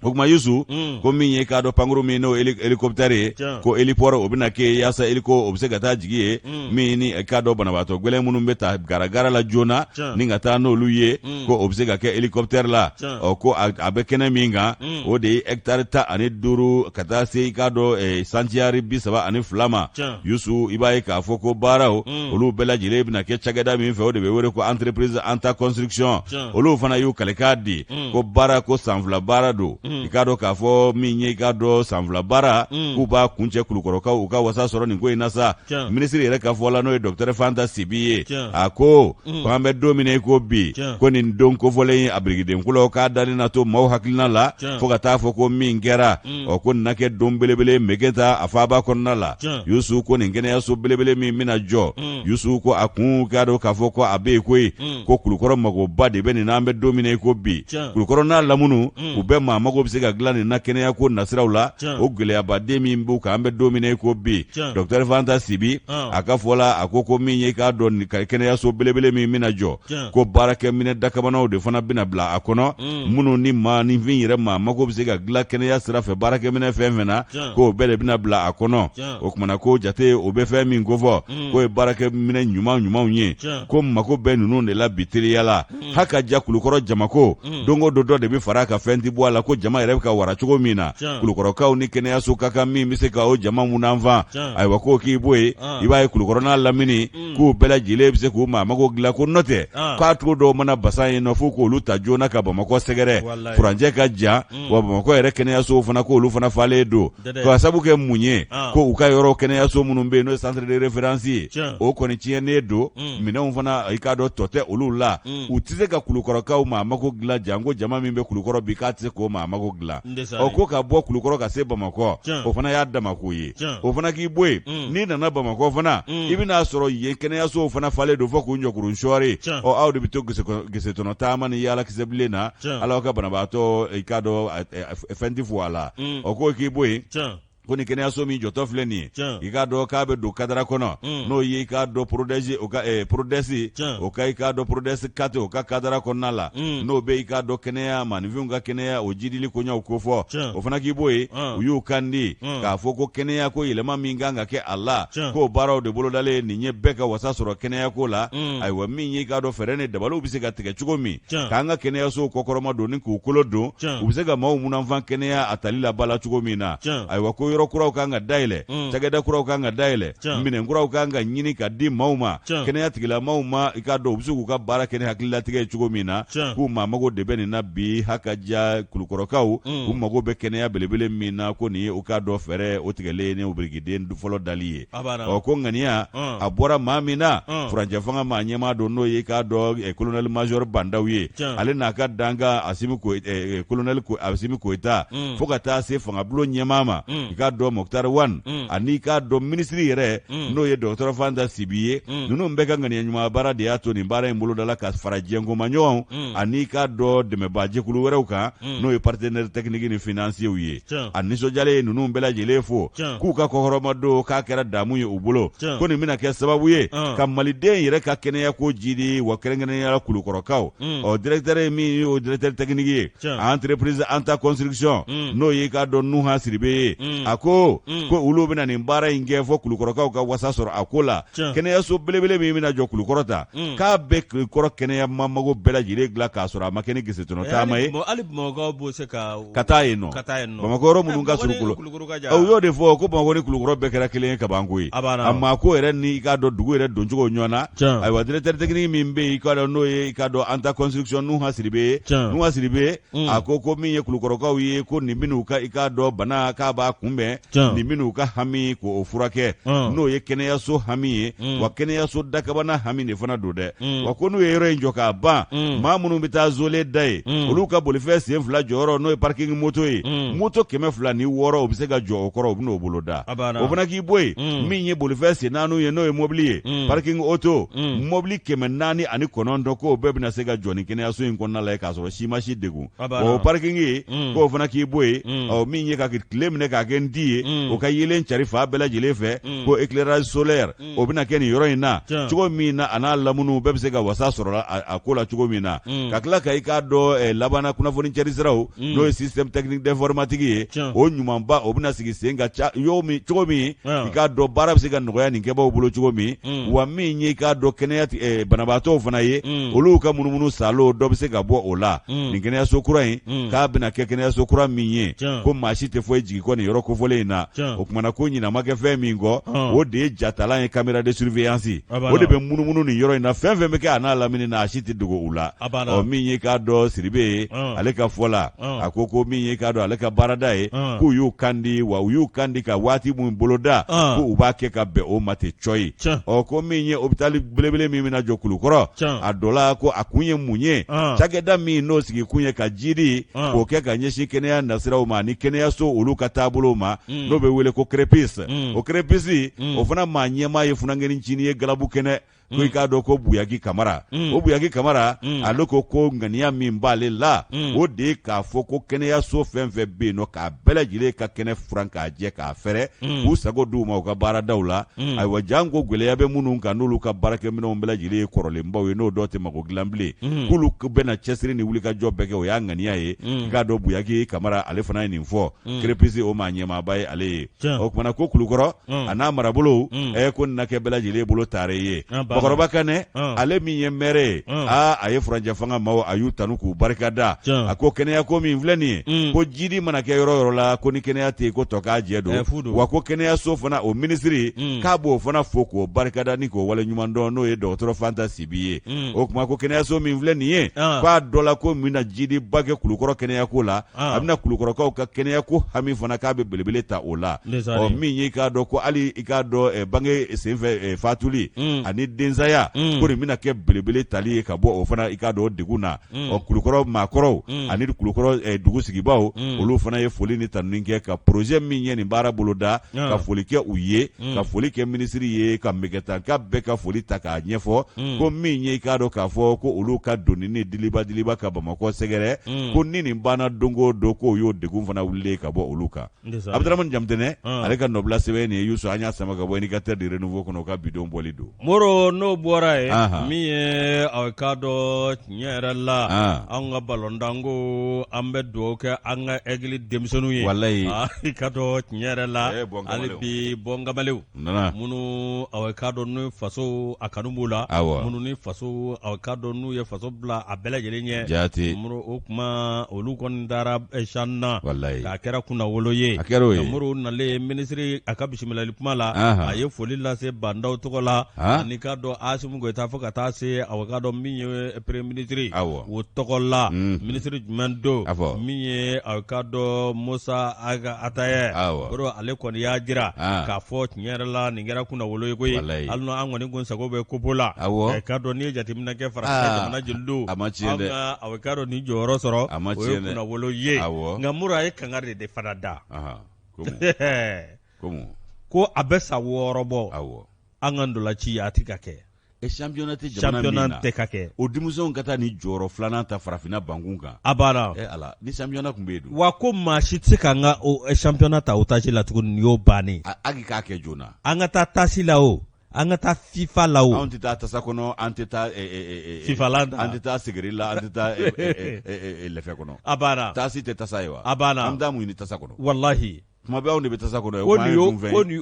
O tuma Yusu, ko min ye k'a dɔn pankurun min n'o hélicoptère ye, ko héliport o bɛna kɛ yaasa hélico o bɛ se ka taa jigin yen, min ni k'a dɔn banabaatɔ gɛlɛn minnu bɛ taa garagara la joona ni ka taa n'olu ye, ko o bɛ se ka kɛ hélicoptère la. Ɔ, ko a bɛ kɛnɛ min kan, o de ye hectare 15 ka taa se i k'a dɔn santiyari 32 ma. Yusu, i b'a ye k'a fɔ ko baaraw olu bɛɛ lajɛlen bɛna kɛ cakɛda min fɛ, o de bɛ wele ko entreprise Anta Construction. Olu fana y'u kalikan di ko baara ko san 2 baara don. I k'a dɔn k'a fɔ min ye i k'a dɔn san 2 baara, k'u b'a kuncɛ Kulukɔrɔkaw u ka wasa sɔrɔ nin ko in na sa. Minisiri yɛrɛ ka fɔ la, n'o ye docteur Fanta Sibi ye, a ko ko an bɛ don min na i ko bi, ko nin don kofɔlen in a birikiden fɔlɔ k'a dalen na to maaw hakilina la fo ka taa fɔ ko min kɛra. Ɔ, ko nin na kɛ don belebele Megeta a faaba kɔnɔna la. Yusu, ko nin kɛnɛyaso belebele min bɛna jɔ, Yusu, ko a kun k'a dɔn k'a fɔ ko a bɛ yen koyi, ko Kulukɔrɔ magoba de bɛ nin na an bɛ don min na i ko bi. Kulukɔrɔ n'a lamunu u bɛɛ maa mago bɛ se ka dilan nin na kɛnɛya ko nasiraw la, o gɛlɛyabaden min b'u kan an bɛ don min na i ko bi. Docteur Fanta Sibi a ka fɔ la, a ko min ye k'a dɔn kɛnɛyaso belebele min bɛna jɔ, ko baarakɛminɛ dakabanaw de fana bɛna bila a kɔnɔ, minnu ni maaninfin yɛrɛ maa mago bɛ se ka dilan kɛnɛya sira fɛ baarakɛminɛ fɛn fɛn na, k'o bɛɛ de bɛna bila a kɔnɔ. O tuma na ko jate o bɛ fɛn min kofɔ, k'o ye baarakɛminɛ ɲuman ɲumanw ye, ko mago bɛ ninnu de la bi teliya la. Ha ka ja, Kulukɔrɔ jamako don o don dɔ de bɛ fara a kan, fɛn tɛ bɔ a la, ko jama yɛrɛ bɛ ka wara cogo min na, Kulukɔrɔkaw ni kɛnɛyaso ka kan min bɛ se ka o jama munanfan. Ayiwa, k'o k'i bɔ yen, i b'a ye Kulukɔrɔ n'a lamini k'u bɛɛ lajɛlen bɛ se k'u maa mago dilan, ko n'o tɛ k'a cogo dɔw mana basa yen nɔ f'u k'olu ta joona ka Bamakɔ sɛgɛrɛ, furancɛ ka jan. Wa Bamakɔ yɛrɛ kɛnɛyasow fana, k'olu fana falen don, ka sabu kɛ mun ye? Ko u ka yɔrɔ kɛnɛyaso minnu bɛ yen n'o ye centre de référence ye, o kɔni tiɲɛnen don, minɛnw fana i k'a dɔn tɔ tɛ olu la, u tɛ se ka Kulukɔrɔkaw maa mago dilan, janko jama min bɛ Kulukɔrɔ bi k'a tɛ se k'o maa mago dilan. Ɔ, ko ka bɔ Kulukɔrɔ ka se Bamakɔ, o fana y'a damako ye. O fana k'i bɔ yen, n'i nana Bamakɔ fana, i bɛn'a sɔrɔ yen kɛnɛyasow fana falen don fo k'u ɲɔkurun sɔɔri. Ɔ, aw de bɛ to gesetɔnɔ taama ni yaala kisɛ bilen na, ala ka banabaatɔ i k'a dɔn fɛn tɛ fɔ a la. Ɔ, k'o k'i bɔ yen, ko ni kɛnɛyaso min jɔtɔ filɛ nin ye, i k'a dɔn k'a bɛ don kadara kɔnɔ, n'o ye i k'a dɔn PRODES, o ka PRODES, o ka i k'a dɔn PRODES 4, o ka kadara kɔnɔna la, n'o bɛ i k'a dɔn kɛnɛya maaninfinw ka kɛnɛya o jidili koɲɛw kofɔ. O fana k'i bɔ yen, u y'u kan di k'a fɔ ko kɛnɛya ko yɛlɛma min kan ka kɛ a la, k'o baaraw de bolodalen nin ye bɛɛ ka wasa sɔrɔ kɛnɛya ko la. Ayiwa, min ye i k'a dɔn fɛɛrɛ ni dabaliw bɛ se ka tigɛ cogo min k'an ka kɛnɛyasow kɔkɔrɔma don ni k'u kolo don, u bɛ se ka maaw munanfan kɛnɛya a tali la ba la cogo min na. Ayiwa, ko yɔrɔ kuraw kan ka dayɛlɛ, cakɛda kuraw kan ka dayɛlɛ, minɛn kuraw kan ka ɲini ka di maaw ma, kɛnɛya tigilamaaw ma, i k'a dɔn u bɛ se k'u ka baara kɛ ni hakililatigɛ ye cogo min na, k'u maa mago de bɛ nin na bi. Ha ka ja, Kulukɔrɔkaw u mago bɛ kɛnɛya belebele min na, ko nin ye u k'a dɔn fɛɛrɛ o tigɛlen ni o birikiden fɔlɔ dali ye. Ɔ, ko ŋaniya a bɔra maa min na, furancɛ fanga maa ɲɛmaa don, n'o ye k'a dɔn colonel major Bah N'Daw ye, ale n'a ka dankan Asimi colonel Asimi Goyita, fo ka taa se fangabulon ɲɛmaa ma, i k'a dɔn Moctar Ouane, ani i k'a dɔn minisiri yɛrɛ, n'o ye dɔgɔtɔrɔ Fanta Sibi ye. Ninnu bɛɛ ka ŋaniya ɲuman baara de y'a to nin baara in bolodala ka fara jɛnkomaɲɔgɔnw ani i k'a dɔn dɛmɛbaajɛkulu wɛrɛw kan, n'o ye partenaires techniques ni financiers ye. A nisɔndiyalen ye ninnu bɛɛ lajɛlen fo k'u ka kɔkɔrɔmadon k'a kɛra damu ye u bolo, ko nin bɛna kɛ sababu ye ka maliden yɛrɛ ka kɛnɛya ko jidi, wa kɛrɛnkɛrɛnnenya la Kulukɔrɔkaw. Ɔ, directeur ye min ye, o directeur technique ye entreprise Anta Construction, n'o ye i k'a dɔn Nuha Sidibe ye. A ko ko olu bɛna nin baara in kɛ fo kulukɔrɔkaw ka wasa sɔrɔ a ko la. Kɛnɛyaso belebele min bɛna jɔ kulukɔrɔ ta, k'a bɛ kulukɔrɔ kɛnɛya mago bɛɛ lajɛlen dilan k'a sɔrɔ a ma kɛ ni gesetɔnɔ taama ye. Hali Bamakɔkaw b'o se ka ka taa yen nɔ, Bamakɔ yɔrɔ minnu ka surun u y'o de fɔ ko Bamakɔ ni Kulukɔrɔ bɛɛ kɛra kelen ye kaban koyi. A maa ko yɛrɛ ni i k'a dɔn dugu yɛrɛ doncogo ɲɔgɔn na. Ayiwa, directeur technique min bɛ yen, i k'a dɔn n'o ye i k'a dɔn Anta construction Nuha Sidibe ye, Nuha Sidibe, a ko ko min ye Kulukɔrɔkaw ye, ko nin bɛn'u ka i k'a dɔn bana k'a b'a kunbɛn, nin bɛn'u ka hami k'o furakɛ, n'o ye kɛnɛyaso hami ye, wa kɛnɛyaso dakabana hami de fana don dɛ. Wa ko n'u ye yɔrɔ in jɔ k'a ban, maa minnu bɛ taa zole da yen, olu ka bolifɛn sen fila jɔyɔrɔ, n'o ye parking moto ye, moto 206, o bɛ se ka jɔ o kɔrɔ, o bɛn'o bolo da. O fana k'i bɔ yen, min ye bolifɛn sen naani ye, n'o ye mobili ye, parking auto, mobili 409, k'o bɛɛ bɛna se ka jɔ nin kɛnɛyaso in kɔnɔna la yen k'a sɔrɔ si ma si degun. O parking ye, k'o fana k'i bɔ yen, ɔ min ye ka tile minɛ k'a kɛ nti ye, o ka yeelen cari fan bɛɛ lajɛlen fɛ, ko éclairage solaire o bɛna kɛ nin yɔrɔ in na cogo min na, a n'a lamunu bɛɛ bɛ se ka wasa sɔrɔ a ko la cogo min na. Ka tila ka i k'a dɔn labanna kunnafoni cari siraw, n'o ye système technique d'informatique ye, o ɲumanba, o bɛna sigi sen kan cogo min, i k'a dɔn baara bɛ se ka nɔgɔya nin kɛbaaw bolo cogo min. Wa min ye i k'a dɔn kɛnɛya banabaatɔw fana ye, olu ka munumunu salo dɔ bɛ se ka bɔ o la. Nin kɛnɛyaso kura in, k'a bɛna kɛ kɛnɛyaso kura min ye, ko maa si tɛ fɔ jigi kɔ nin yɔrɔ kofɔlen in na. O tuma na ko ɲinɛ ma kɛ fɛn min kɔ, o de ye jatalan ye, caméra de surveillance, o de bɛ munumunu nin yɔrɔ in na. Fɛn fɛn bɛ kɛ a n'a lamini na, a si tɛ dogo u la. Ɔ min ye k'a dɔn Sidibe ye, ale ka fɔ la, a ko ko min ye k'a dɔn ale ka baarada ye, k'u y'u kan di, wa u y'u kan di ka waati min boloda, ko u b'a kɛ ka bɛn o ma ten cɔyi. Ɔ ko min ye hôpital belebele min bɛna jɔ Kulukɔrɔ, a dɔ la ko a kun ye mun ye? Cakɛda min n'o sigi kun ye ka jidi k'o kɛ ka ɲɛsin kɛnɛya nasiraw ma ani kɛnɛyaso olu ka taabolow ma, n'o bɛ wele ko CREPUS. O CREPUS, o fana maa ɲɛmaa ye funankɛnin ncinin ye, galabu kɛnɛ, ko i k'a dɔn ko Buyaki Kamara. O Buyaki Kamara, ale ko ko ŋaniya min b'ale la, o de ye k'a fɔ ko kɛnɛyaso fɛn fɛn bɛ yen nɔ, k'a bɛɛ lajɛlen ka kɛnɛ furan k'a jɛ k'a fɛrɛ, k'u sago d'u ma u ka baaradaw la. Ayiwa, janko gɛlɛya bɛ minnu kan, n'olu ka baarakɛminɛnw bɛɛ lajɛlen ye kɔrɔlenbaw ye, n'o dɔw tɛ mago dilan bilen, k'olu bɛna cɛsiri ni wulikajɔ bɛɛ kɛ, o y'a ŋaniya ye. I k'a dɔn Buyaki Kamara, ale fana ye nin fɔ. CREPUS, o maa ɲɛmaaba ye ale ye. O kumana ko Kulukɔrɔ a n'a marabolo, ko nin na kɛ bɛɛ lajɛlen bolo taare ye. Bakɔrɔba Kanɛ, ale min ye mɛrɛ ye, aa a ye furancɛ fanga maaw, a y'u tanu k'u barika da. A ko kɛnɛya ko min filɛ nin ye, ko jidi mana kɛ yɔrɔ yɔrɔ la, ko ni kɛnɛya tɛ yen, ko tɔ k'a jɛ don. Wa ko kɛnɛyaso fana, o minisiri, k'a b'o fana fo k'o barikada ni k'o waleɲuman dɔn, n'o ye dɔgɔtɔrɔ Fanta Sibi ye. O tuma ko kɛnɛyaso min filɛ nin ye, k'a dɔ la ko min na jidiba kɛ Kulukɔrɔ kɛnɛyako la, a bɛna Kulukɔrɔkaw ka kɛnɛyako hami fana, k'a bɛ belebele ta o la. Ɔ min ye i k'a dɔn ko hali i k'a dɔn bange senfɛ fatuli ani densaya, ko nin bɛna kɛ belebele tali ye ka bɔ o fana i k'a dɔn degun na. Ɔ Kulukɔrɔ maakɔrɔw ani Kulukɔrɔ dugu sigibaaw, olu fana ye foli ni tanuni kɛ ka projet min ye nin baara boloda, ka foli kɛ u ye, ka foli kɛ minisiri ye, ka mɛgɛtanka bɛɛ ka foli ta k'a ɲɛfɔ, ko min ye i k'a dɔn k'a fɔ ko olu ka doni ni diliba diliba ka Bamakɔ sɛgɛrɛ, ko ni nin banna don o don, k'o y'o degun fana wulilen ka bɔ olu kan. Abudramani Jamutɛnɛ, ale ka nɔbila sɛbɛn nin ye, Yusu, an y'a sama ka bɔ Indicateur du Renouveau kɔnɔ, o ka bidon bɔli don. Moro, n'o bɔra yen, min ye aw k'a dɔn tiɲɛ yɛrɛ la, anw ka balontanko, an bɛ dugawu kɛ an ka Aigle denmisɛnninw ye. Walayi. I k'a dɔn tiɲɛ yɛrɛ la, hali bi bɔn kamalenw minnu aw k'a dɔn n'u faso a kanu b'u la, minnu ni faso aw k'a dɔn n'u ye faso bila a bɛɛ lajɛlen ɲɛ. Jaati. Moro, o kuma olu kɔni taara CHAN na. Walayi. K'a kɛra kunnawolo ye. A kɛra o ye. Moro nalen, minisiri a ka bisimilali kuma la, a ye foli lase Ba Ndaw tɔgɔ la, ani k'a dɔn Asimi Goyita, fo ka taa se aw k'a dɔn min ye premier ministre, o tɔgɔ la. Minisiri jumɛn don? Min ye aw k'a dɔn Musa Ag Atayɛri, o ale kɔni y'a jira k'a fɔ tiɲɛ yɛrɛ la, nin kɛra kunnawolo ye koyi. Hali an kɔni kun sago bɛ coupe la. K'a dɔn n'i ye jateminɛ kɛ farafinna jamana jeli don, aw k'a dɔn nin jɔyɔrɔ sɔrɔ, o ye kunnawolo ye. Nka Moro, a ye kangari de fana da ko a bɛ san 6 bɔ, an ka ntolaci a tɛ ka kɛ. E championnat tɛ jamana min na, tɛ ka kɛ, o denmisɛnw ka taa ni jɔyɔrɔ filanan ta farafinna bankun kan. A banna. E Ala, ni championnat tun bɛ yen dun? Wa ko maa si tɛ se k'an ka o championnat ta otage la tuguni, nin y'o bannen. A k'a kɛ joona. An ka taa TAS la o, an ka taa FIFA la o. Anw tɛ taa tasa kɔnɔ, an tɛ taa FIFA la, an tɛ taa sigiri la, an tɛ taa lɛfɛ kɔnɔ. A banna. TAS tɛ tasa ye wa? A banna. An bɛ taa mun ɲini tasa kɔnɔ? Walahi. Kuma bɛɛ anw de bɛ tasa kɔnɔ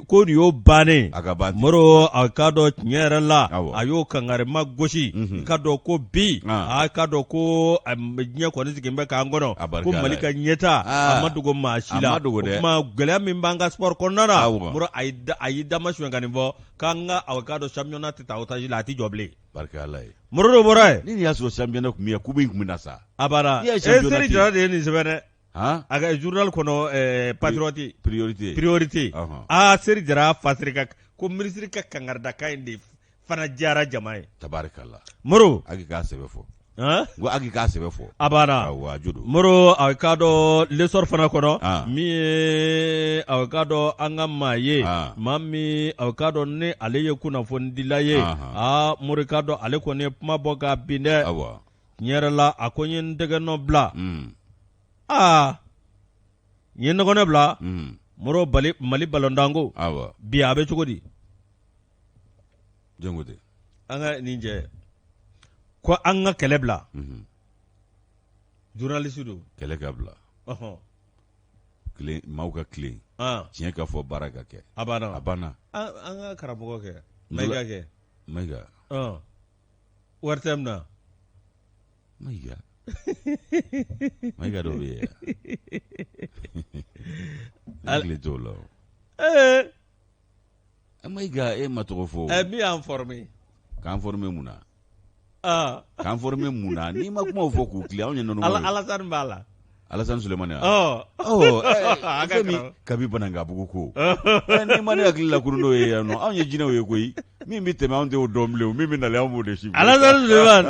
ko nin y'o bannen a ka ban Moro a k'a dɔn tiɲɛ yɛrɛ la a y'o kangarima gosi i k'a dɔn ko bi a k'a dɔn ko diɲɛ kɔni sigilen bɛ k'an kɔnɔ ko Mali ka ɲɛtaa a ma dogo maa si la o tuma gɛlɛya min b'an ka sport kɔnɔna na Moro a y'i dama suɲɛ ka nin fɔ k'an ka a k'a dɔn championnat tɛ taa otage la a tɛ jɔ bilen barika Ala ye Moro dɔ bɔra yen ni nin y'a sɔrɔ championnat tun bɛ yan coupe in tun bɛ na sa a banna Seri Jara de ye nin sɛbɛn dɛ a ka journal kɔnɔ Patriote priorité priorité aa Seri Jara fasiri ka ko minisiri ka kangaridakan in de fana diyara jama ye tabarikala Moro a k'a sɛbɛ fɔ n ko a k'a sɛbɛ fɔ a banna a jo don Moro a k'a dɔn L'Essor fana kɔnɔ min ye a k'a dɔn an ka maa ye maa min a k'a dɔn ni ale ye kunnafonidila ye aa Moro k'a dɔn ale kɔni ye kuma bɔ ka bin dɛ tiɲɛ yɛrɛ la a ko n ye n tɛgɛ nɔ bila aa n ye nɔgɔnɛ bila Moro Mali balontanko bi a bɛ cogo di jɔn ko ten an ka nin jɛ ko an ka kɛlɛ bila journaliste don kɛlɛ ka bila maaw ka tilen tiɲɛ ka fɔ baara ka kɛ a banna a banna an ka karamɔgɔ kɛ Mayiga kɛ Mayiga ORTM na Mayiga Mayiga dɔ bɛ yen hakili t'o la ee Mayiga e ma tɔgɔ fɔ ɛ min y'an former k'an former mun na k'an former mun na n'i ma kumaw fɔ k'u tilen anw ye nɔnɔ Alasani b'a la Alasani Sulemani wa fɛn min kabi Banankabugu ko n'i ma ne hakili lakurun n'o ye yan nɔ anw ye jinɛw ye koyi min bɛ tɛmɛ anw t'o dɔn bilen min bɛ nalen anw b'o de si Alasani Sulemani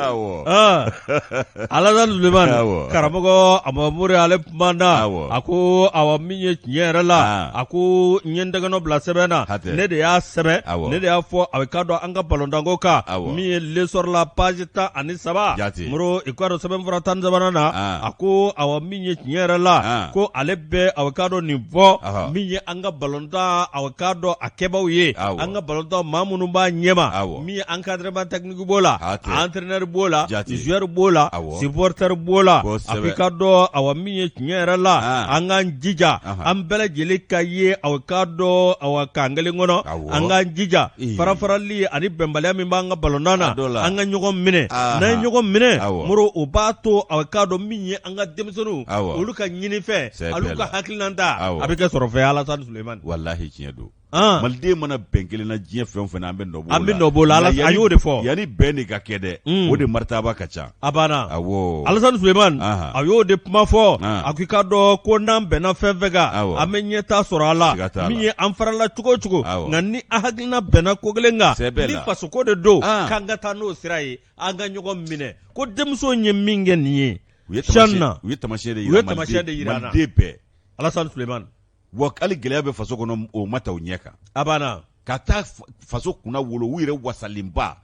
Alasani Sulemani karamɔgɔ Amadu ale kumana a ko awa min ye tiɲɛ yɛrɛ la a ko n ye n tɛgɛnɔ bila sɛbɛn na ne de y'a sɛbɛn ne de y'a fɔ a k'a dɔn an ka balontanko kan min ye L'Essor la page 13 Moro i k'a dɔn sɛbɛnfura 13nan na a ko awa min ye tiɲɛ yɛrɛ la ko ale bɛ a k'a dɔn nin fɔ min ye an ka balontan a k'a dɔn a kɛbaaw ye an ka balontan maa minnu b'a ɲɛma min ye encadrement technique b'o la entraîneur b'o la joueur b'o la supporter b'o la a k'i k'a dɔn awa min ye tiɲɛ yɛrɛ la an k'an jija an bɛɛ lajɛlen ka ye a k'a dɔn awa kan kelen kɔnɔ an k'an jija farafarali ani bɛnbaliya min b'an ka balontan na an ka ɲɔgɔn minɛ n'an ye ɲɔgɔn minɛ Moro o b'a to a k'a dɔn min ye an ka denmisɛnninw olu ka ɲinifɛn olu ka hakilinata a bɛ kɛ sɔrɔfɛn Alasani Sulemani walahi tiɲɛ don maliden mana bɛn kelen na diɲɛ fɛn o fɛn na an bɛ nɔ b'o la an bɛ nɔ b'o la a y'o de fɔ yanni bɛn de ka kɛ dɛ o de maritaba ka ca a banna awɔ Alasani Sulemani a y'o de kuma fɔ a ko i k'a dɔn ko n'an bɛnna fɛn fɛn kan an bɛ ɲɛtaa sɔrɔ a la min ye an farala cogo o cogo nka ni an hakilina bɛnna ko kelen kan ni fasoko de don k'an ka taa n'o sira ye an ka ɲɔgɔn minɛ ko denmisɛnw ye min kɛ nin ye u ye taamasiyɛn de yira an na maliden bɛɛ Alasani Sulemani wa hali gɛlɛya bɛ faso kɔnɔ o ma ta u ɲɛ kan a banna ka taa faso kunnawolo u yɛrɛ wasalenba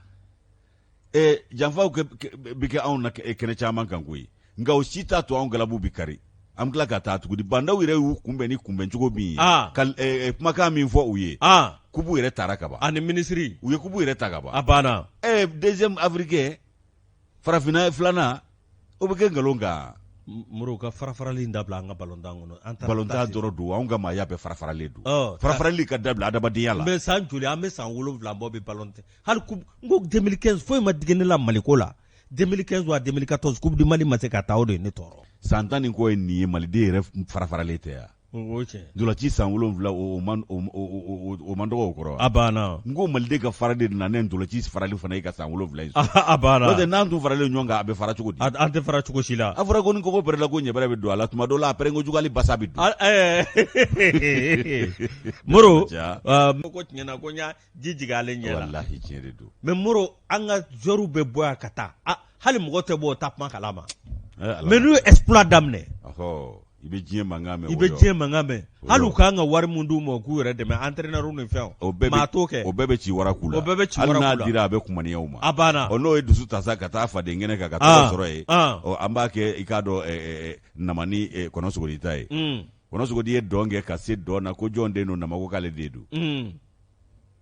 ɛ janfaw bɛ kɛ anw na kɛnɛ caman kan koyi nka o si t'a to anw galabu bɛ kari an bɛ tila ka taa tuguni Ba Ndaw yɛrɛ y'u kunbɛn ni kunbɛncogo min ye ka kumakan min fɔ u ye kupu yɛrɛ tara ka ban ani minisiri u ye kupu yɛrɛ ta ka ban a banna ɛ deuxième africain farafinna filanan o bɛ kɛ nkalon kan Moro ka farafarali in dabila an ka balontan kɔnɔ an taara balontan dɔrɔn don anw ka maaya bɛɛ farafaralen don farafarali ka dabila adamadenya la n bɛ san joli an bɛ san 7 bɔ bi balontan hali n ko 2015 foyi ma digi ne la Maliko la 2015 wa 2014 coupe du Mali ma se ka taa o de ye ne tɔɔrɔ san 10 ni kɔ ye nin ye maliden yɛrɛ farafaralen tɛ yan Ntolanci san 7 o man dɔgɔ o kɔrɔ a banna n ko maliden ka fara de nana ni ntolanci farali fana ye ka san 7 in a banna n'o tɛ n'an tun faralen ɲɔgɔn kan a bɛ fara cogo di an tɛ fara cogo si la a fɔra ko ni kɔgɔ pɛrɛnna ko ɲɛbɛrɛ bɛ don a la tuma dɔw la a pɛrɛn kojugu hali basa bɛ don Moro ko tiɲɛ na ko n y'a ji jigin ale ɲɛ la walahi tiɲɛ de don mais Moro an ka joueurs bɛ bɔ yan ka taa hali mɔgɔ tɛ bɔ o ta kuma kalama mais n'u ye exploit daminɛ i bɛ diɲɛ mankan mɛn i bɛ diɲɛ mankan mɛn hali u kan ka wari min d'u ma u k'u yɛrɛ dɛmɛ entraîneur ni fɛnw o bɛɛ maa t'o kɛ o bɛɛ bɛ ci wara ku la o bɛɛ bɛ ci wara ku la hali n'a dira a bɛ kumaniya u ma a banna ɔ n'o ye dusu ta sa ka taa faden kɛnɛ kan ka tɔgɔ sɔrɔ yen ɔ an b'a kɛ i k'a dɔn nama ni kɔnɔsogoni ta ye kɔnɔsogoni ye dɔn kɛ ka se dɔn na ko jɔn den don nama ko k'ale den don.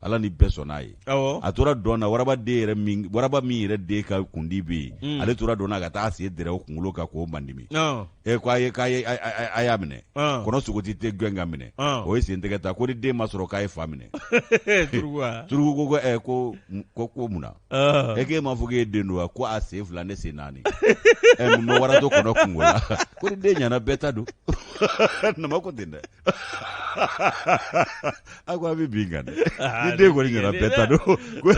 Ala ni bɛɛ sɔnna a ye. A tora dɔn na, waraba den yɛrɛ min, waraba min yɛrɛ den ka kundi bɛ yen, ale tora dɔn na ka taa sen dɛrɛ o kunkolo kan k'o mandimi. E ko a ye k'a ye a y'a minɛ, kɔnɔ sogoti tɛ gɛn ka minɛ, o ye sen tɛgɛ ta ko ni den ma sɔrɔ k'a ye fa minɛ. Turuku ko ko ko ko mun na? E k'e m'a fɔ k'e den don wa? Ko a sen fila ne sen naani. Ɛ mun bɛ waratɔ kɔnɔ kungo la? Ko ni den ɲɛna bɛɛ ta don. Nama ko ten dɛ. A ko a bɛ bin kan dɛ. Ni den kɔni ɲɛna bɛɛ ta don. Ko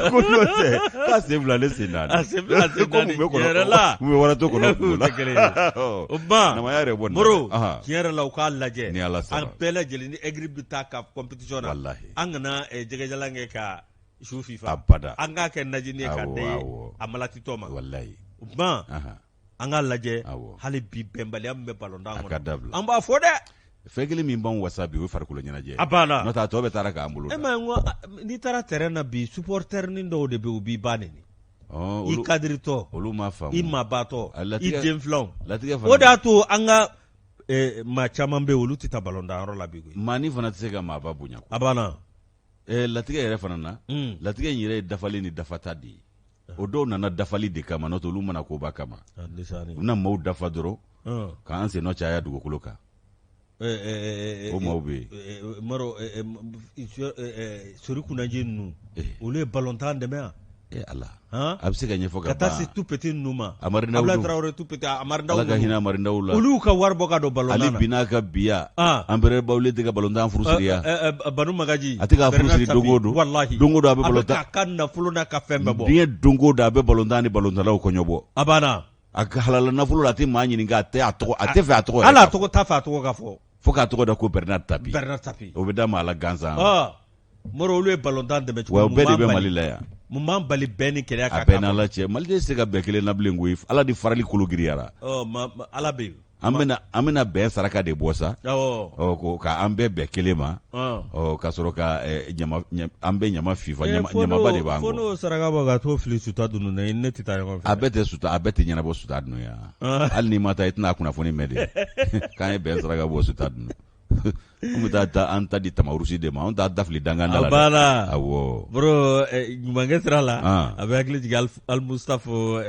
ko n'o tɛ k'a sen fila ne sen naani. A sen fila sen Ko mun naani. bɛ kɔnɔ Tiɲɛ yɛrɛ la. mun bɛ waratɔ kɔnɔ kungo la? O tɛ kelen ye. O ban. Namaya yɛrɛ bɔ nin na Moro, dɛ. Ahan. tiɲɛ yɛrɛ la u k'a lajɛ. Ni Ala sɔnna. An bɛɛ lajɛlen ni Aigle bɛ taa CAF compétition na. Walahi. An kana jɛgɛjalan kɛ ka su fifa. Abada. An k'a kɛ najini ye k'a Awɔ, di awɔ. a malatitɔ ma. Walahi. O ban. Ahan. An k'a lajɛ Awɔ. hali bi bɛnbaliya min bɛ balontan A kɔnɔ. ka dabila. An b'a fɔ dɛ. Fɛn kelen min b'an wasa bi o ye farikolo ɲɛnajɛ ye. A banna. N'o tɛ a tɔ bɛɛ taara k'an bolo E da. ma ye n ko n'i taara terrain na bi supporter nin dɔw de bɛ yen u b'i ba neni. Ɔn, I olu kadiritɔ. olu m'a faamu. I maabatɔ. A latigɛ I den filanw. latigɛ fana O de y'a to an ka maa caman bɛ yen olu tɛ taa balontan yɔrɔ la bi koyi. Maani fana tɛ se ka maaba bonya. A banna. Latigɛ yɛrɛ fana na, latigɛ in yɛrɛ ye dafalen ni dafata de ye. O dɔw nana dafali de kama, n'o tɛ olu mana koba kama. U bɛna maaw dafa dɔrɔn k'an sennɔ caya dugukolo kan. O maaw bɛ yen. Maro, Sori Kunnaji ninnu, olu ye balontan dɛmɛ yan. E Ala, a bɛ se ka ɲɛfɔ ka taa se tout petit ninnu ma. Amari Ndaw Abdoulaye Traoré tout petit, Amari Ndaw Ala ka hinɛ Amari Ndaw la. Olu ka wari bɔ ka don balontan na. Ale bi n'a ka biya. Empereur Bawule tɛ ka balontan furu siri ya. Banu Magaji. A tɛ k'a furu siri don o don. Walahi. Don o don a bɛ balontan. A bɛ k'a ka nafolo n'a ka fɛn bɛɛ bɔ. Diɲɛ don o don a bɛ balontan ni balontannaw kɔɲɔbɔ. A banna. A ka halala nafolo la a tɛ maa ɲininka, a tɛ a tɔgɔ, a tɛ fɛ a tɔgɔ yɛrɛ. Hali a tɔgɔ t'a fɛ a tɔgɔ ka fɔ. Fo k'a tɔgɔ da ko Bernard Tapie. Bernard Tapie. O bɛ da maa la gansan. Moro, olu ye balontan dɛmɛ cogo Wa o bɛɛ de bɛ Mali la yan. Mun b'an bali bɛn ni kelenya ka A bɛɛ n'Ala cɛ, Mali tɛ se ka bɛn kelen na bilen koyi, Ala de farali kolo giriyara. Ala bɛ yen. An bɛna an bɛna bɛn saraka de bɔ sa. Ɔ ko ka an bɛɛ bɛn kelen ma. Ɔ ka sɔrɔ ka ɲama an bɛɛ ɲama fifa ɲamaba de b'an kɔ. Fo n'o saraka bɔ ka t'o fili suta dunun na, i ni ne tɛ taa ɲɔgɔn fɛ. A bɛɛ tɛ suta, a bɛɛ tɛ ɲɛnabɔ suta dunun yan. Hali n'i ma taa i tɛna a kunnafoni mɛn de. K'an ye bɛn saraka bɔ suta dunun. An bɛ taa an ta di tamarusi de ma, an t'a dafili dangan da la. A banna. Awɔ. Bro, ɲumankɛ sira la, a bɛ hakili jigin Alimustafa,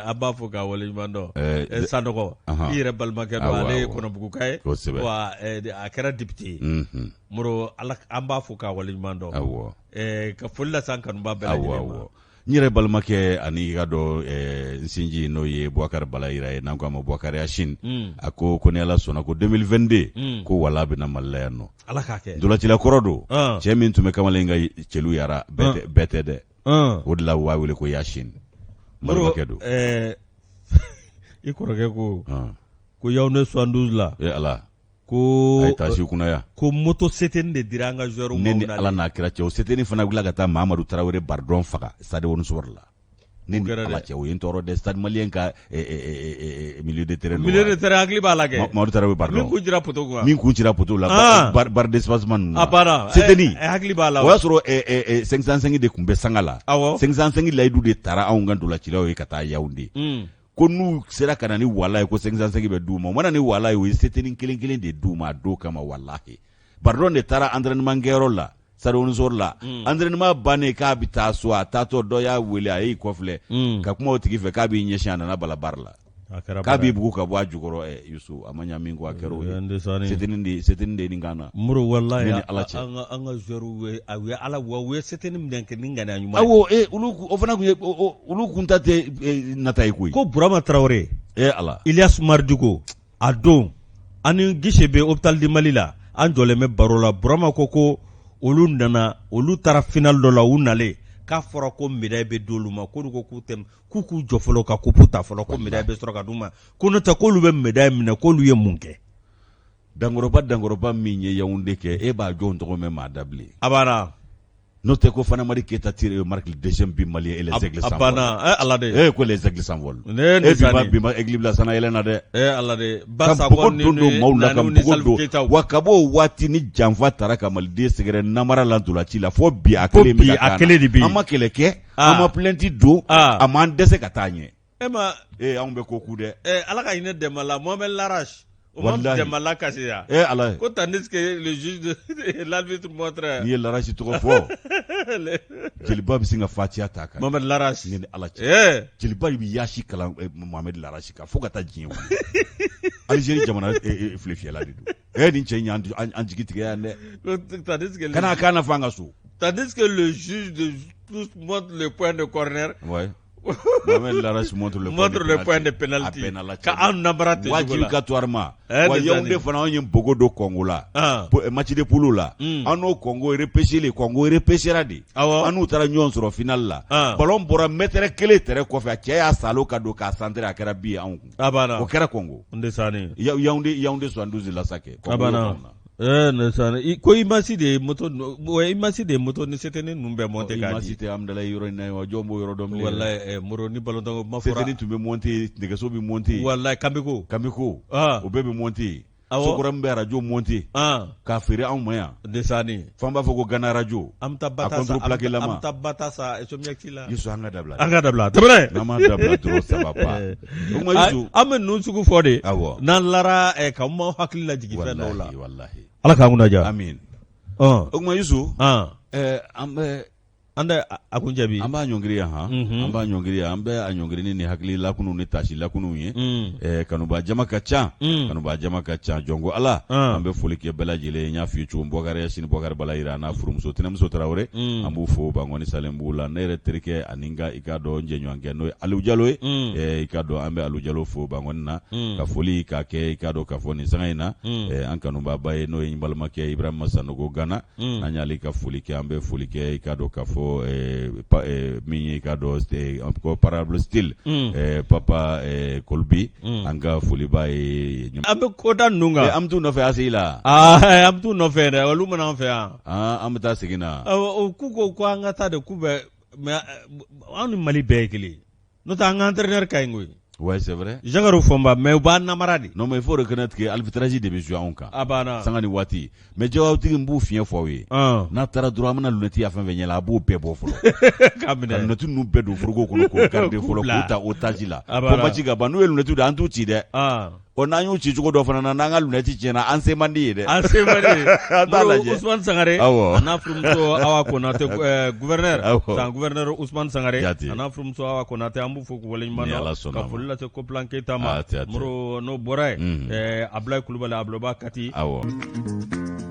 an b'a fo k'a waleɲuman dɔn. Sanɔgɔ, i yɛrɛ balimakɛ don, ale ye Kɔnɔbuguka ye. Kosɛbɛ. Wa a kɛra député ye. Moro, Ala an b'a fo k'a waleɲuman dɔn. Awɔ. Ka foli lase an kanuba bɛɛ lajɛlen ma. Awɔ. N yɛrɛ balimakɛ ani i ka dɔn n sinji n'o ye Bubakari Balayira ye, n'an ko a ma Bubakari Yasine, a ko ko ni Ala sɔnna ko 2022 ko wala bɛna Mali la yan nɔ. Ala k'a kɛ. Ntolacila kɔrɔ don, cɛ min tun bɛ kamalen ka cɛlu yara bɛɛ tɛ dɛ. O de la u b'a wele ko Yasine. N balimakɛ don. I kɔrɔkɛ ko ko Yaoundé 72 la. Ee Ala. Ko a ye taa si kunna ko moto CTN de dira an ka joueur ma. Ne ni Ala n'a kira cɛ, o CTN fana wulila ka taa Mamadu Tarawele Bardɔn faga stade Omnisports la. Ne ni Ala cɛ, o ye n tɔɔrɔ dɛ. Stade malien ka milieu de terrain. Milieu de terrain hakili b'a la kɛ. Mamadu Tarawele Bardɔn. Min kun cira poteau kunna. Min kun cira poteau la. Barre d'espacement ninnu. A banna. CTN. Hakili b'a la. O y'a sɔrɔ 505 de tun bɛ sanga la. Awɔ. 505 layidu de tara anw ka ntolacilaw ye ka taa Yaoundé. Ko n'u sera ka na ni wala ye ko 505 bɛ d'u ma, u mana ni wala ye, u ye CTN kelen kelen de d'u ma a don kama. Walahi, Bardɔn de taara entraînement kɛyɔrɔ la stade Omnisports la, entraînement bannen k'a bɛ taa so, a taatɔ dɔ y'a wele, a y'i kɔfilɛ ka kuma o tigi fɛ k'a b'i ɲɛsin, a nana bala barre la k'a b'i bugu ka bɔ a jukɔrɔ. Yusu, a ma ɲa min kɔ, a kɛra o ye. CTN de CTN de ye nin kan na. Moro, walahi, ne ni Ala cɛ, an ka joueurs ye, u ye Ala wa u ye CTN minɛ kɛ ni ŋaniya ɲuman ye. Awɔ, olu o fana tun ye, olu kun ta tɛ nata ye koyi. Ko Burama Tarawele. Ee Ala. Ilyas Mardigo, a don ani Gise bɛ hôpital du Mali la, an jɔlen bɛ baro la, Burama ko ko olu nana, olu taara finale dɔ la, u nalen k'a fɔra ko médaille bɛ d'olu ma, k'olu ko k'u tɛ, k'u k'u jɔ fɔlɔ ka coupe ta fɔlɔ, ko médaille bɛ sɔrɔ ka d'u ma, ko n'o tɛ k'olu bɛ médaille minɛ, k'olu ye mun kɛ. Dankɔrɔba dankɔrɔba min ye Yaoundé kɛ, e b'a jɔn tɔgɔ mɛn maa da bilen. A banna. N'o tɛ ko Fana Mari Keyita tire marque le deuxième but malien et les aigles s'envolent. A banna, Ala de. Eh ko les aigles s'envolent. Ne e bi ma bi ma aigle bila sanna yɛlɛ na dɛ. Eh Ala de. Ka npogo don don maaw la ka npogo don. Wa ka b'o waati ni janfa taara ka maliden sɛgɛrɛ namara la ntolaci la fo bi a kelen bɛ a kelen de bɛ yen. An ma kɛlɛ kɛ, an ma plainte don, a m'an dɛsɛ ka taa ɲɛ. E ma ee anw bɛ ko ku dɛ. Ee Ala ka hinɛ dɛmɛ la Mohamed Larache. Wallahi. Jama kasi ya. Eh Ala. Ko tandis que le juge de l'arbitre montre. N'i ye Larachi tɔgɔ fɔ. Jeliba bɛ sin ka fatiya ta kan. Mohamed Larachi. Ni Ala cɛ. Eh. Jeliba de bɛ yasi kalan eh, Mohamed Larachi kan fo ka taa diɲɛ wuli. Algérie jamana eh, eh, filefiyɛla de don. Eh nin cɛ in y'an an jigi tigɛ yan dɛ. Tandis que. Kana a kan na fɔ an ka so. Tandis que le juge de tous montre le point de corner. Ouais. Mohamed Larachi montre le montre le point de penalty. Ka anw nabara ten cogo la. Wajibikatoirement. Wa Yaoundé fana anw ye npogo don Congo la. Match de poule la. An n'o Congo repêché le Congo repêchera de. Awɔ. An n'u taara ɲɔgɔn sɔrɔ finale la. Ballon bɔra mètre kelen terrain kɔfɛ a cɛ y'a salo ka don k'a centrer a kɛra but ye anw kun. A banna. O kɛra Congo. Ndesani. Yaoundé Yaoundé 72 la sa kɛ. A banna. Eh, ko imasi de ye moto imasi de ye moto ni seteni ninnu bɛɛ monter k'a di imasi tɛ Amudalayi yɔrɔ in na wa jɔn b'o yɔrɔ dɔn bilen walayi eh, Moro ni balontan ko kuma fɔra seteni tun bɛ monter nɛgɛso bɛ monter walayi Kamiko Kamiko o bɛɛ bɛ monter Sokura min bɛ arajo monter k'a feere anw ma yan Desani f'an b'a fɔ ko Gana arajo an bɛ taa bata sa an bɛ taa bata sa Somiyɛki la Yusu an ka dabila an ka dabila tɛmɛnɛ n'an ma dabila dɔrɔn ça va pas o kuma Yusu an bɛ ninnu sugu fɔ de awɔ n'an lara k'an m'aw hakili lajigin fɛn dɔw la walahi ala k'an kunna diya amin o kuma Yusu an bɛ An tɛ a kuncɛ bi an b'a ɲɔngiri yan han an b'a ɲɔngiri yan an bɛ a ɲɔngiri ni nin hakili lakunun ni tasi lakunun ye kanubaa jama ka ca kanubaa jama ka ca jɔn ko Ala an bɛ foli kɛ bɛɛ lajɛlen ye n y'a f'i ye cogo min Bɔkari Yasini Bɔkari Balayira a n'a furumuso Tɛnɛmuso Tarawele an b'u fo Bankɔni Salenbugu la ne yɛrɛ terikɛ ani n ka i k'a dɔn jɛɲɔgɔnkɛ n'o ye Aliou Jalo ye i k'a dɔn an bɛ Aliou Jalo fo Bankɔni na ka foli k'a kɛ i k'a dɔn k'a fɔ nin sanga in na an kanubaaba ye n'o ye n balimakɛ Ibrahima Sanogo Gana Mm. An y'ale ka foli kɛ an bɛ foli kɛ i k'a dɔn k'a fɔ eh, eh, min ye i k'a dɔn eh, ko parable style mm. papa Kolbi mm. an ka foli b'a ye. An bɛ koda ninnu kan. An bɛ t'u nɔfɛ ACI la. Aa an bɛ t'u nɔfɛ dɛ olu ma na an fɛ yan. An bɛ taa segin na. K'u ko ko an ka taa de k'u bɛ mais anw ni Mali bɛɛ ye kelen. N'o tɛ an ka entraîneur ka ɲi koyi. Ouais, c'est vrai. Jacques Fɔnba mais u b'an namara de. Non mais il faut reconnaître que arbitrage de bɛ jouer anw kan. A banna. Sanga ni waati. Mais jawatigi n b'u fiɲɛ fɔ aw ye. N'a taara dɔrɔn an bɛna lunette ya fɛn fɛn ɲɛ la a b'o bɛɛ bɔ fɔlɔ. K'a minɛ. Ka lunette ninnu bɛɛ don frigo kɔnɔ k'o garder fɔlɔ k'u ta otage la. A banna. Fo match ka ban n'u ye lunette don an t'u ci dɛ. Ɔ n'an y'u ci cogo dɔ fana na n'an ka lunette tiɲɛna an se man di ye dɛ. An se man di. An t'a lajɛ. Ousmane Sangare. Awɔ. A n'a furumuso Awa Konate gouverneur. Awɔ. San gouverneur Ousmane Sangare. Jate. A n'a furumuso Awa Konate an b'u fo k'u waleɲuman Ni dɔn. Ala sɔnna Ka ma. foli lase Koplan Keyita ma. A tɛ, a tɛ. Moro n'o bɔra yen. Unhun. Ɛɛ Abulayi Kulubali Abuloba Kati. Awɔ.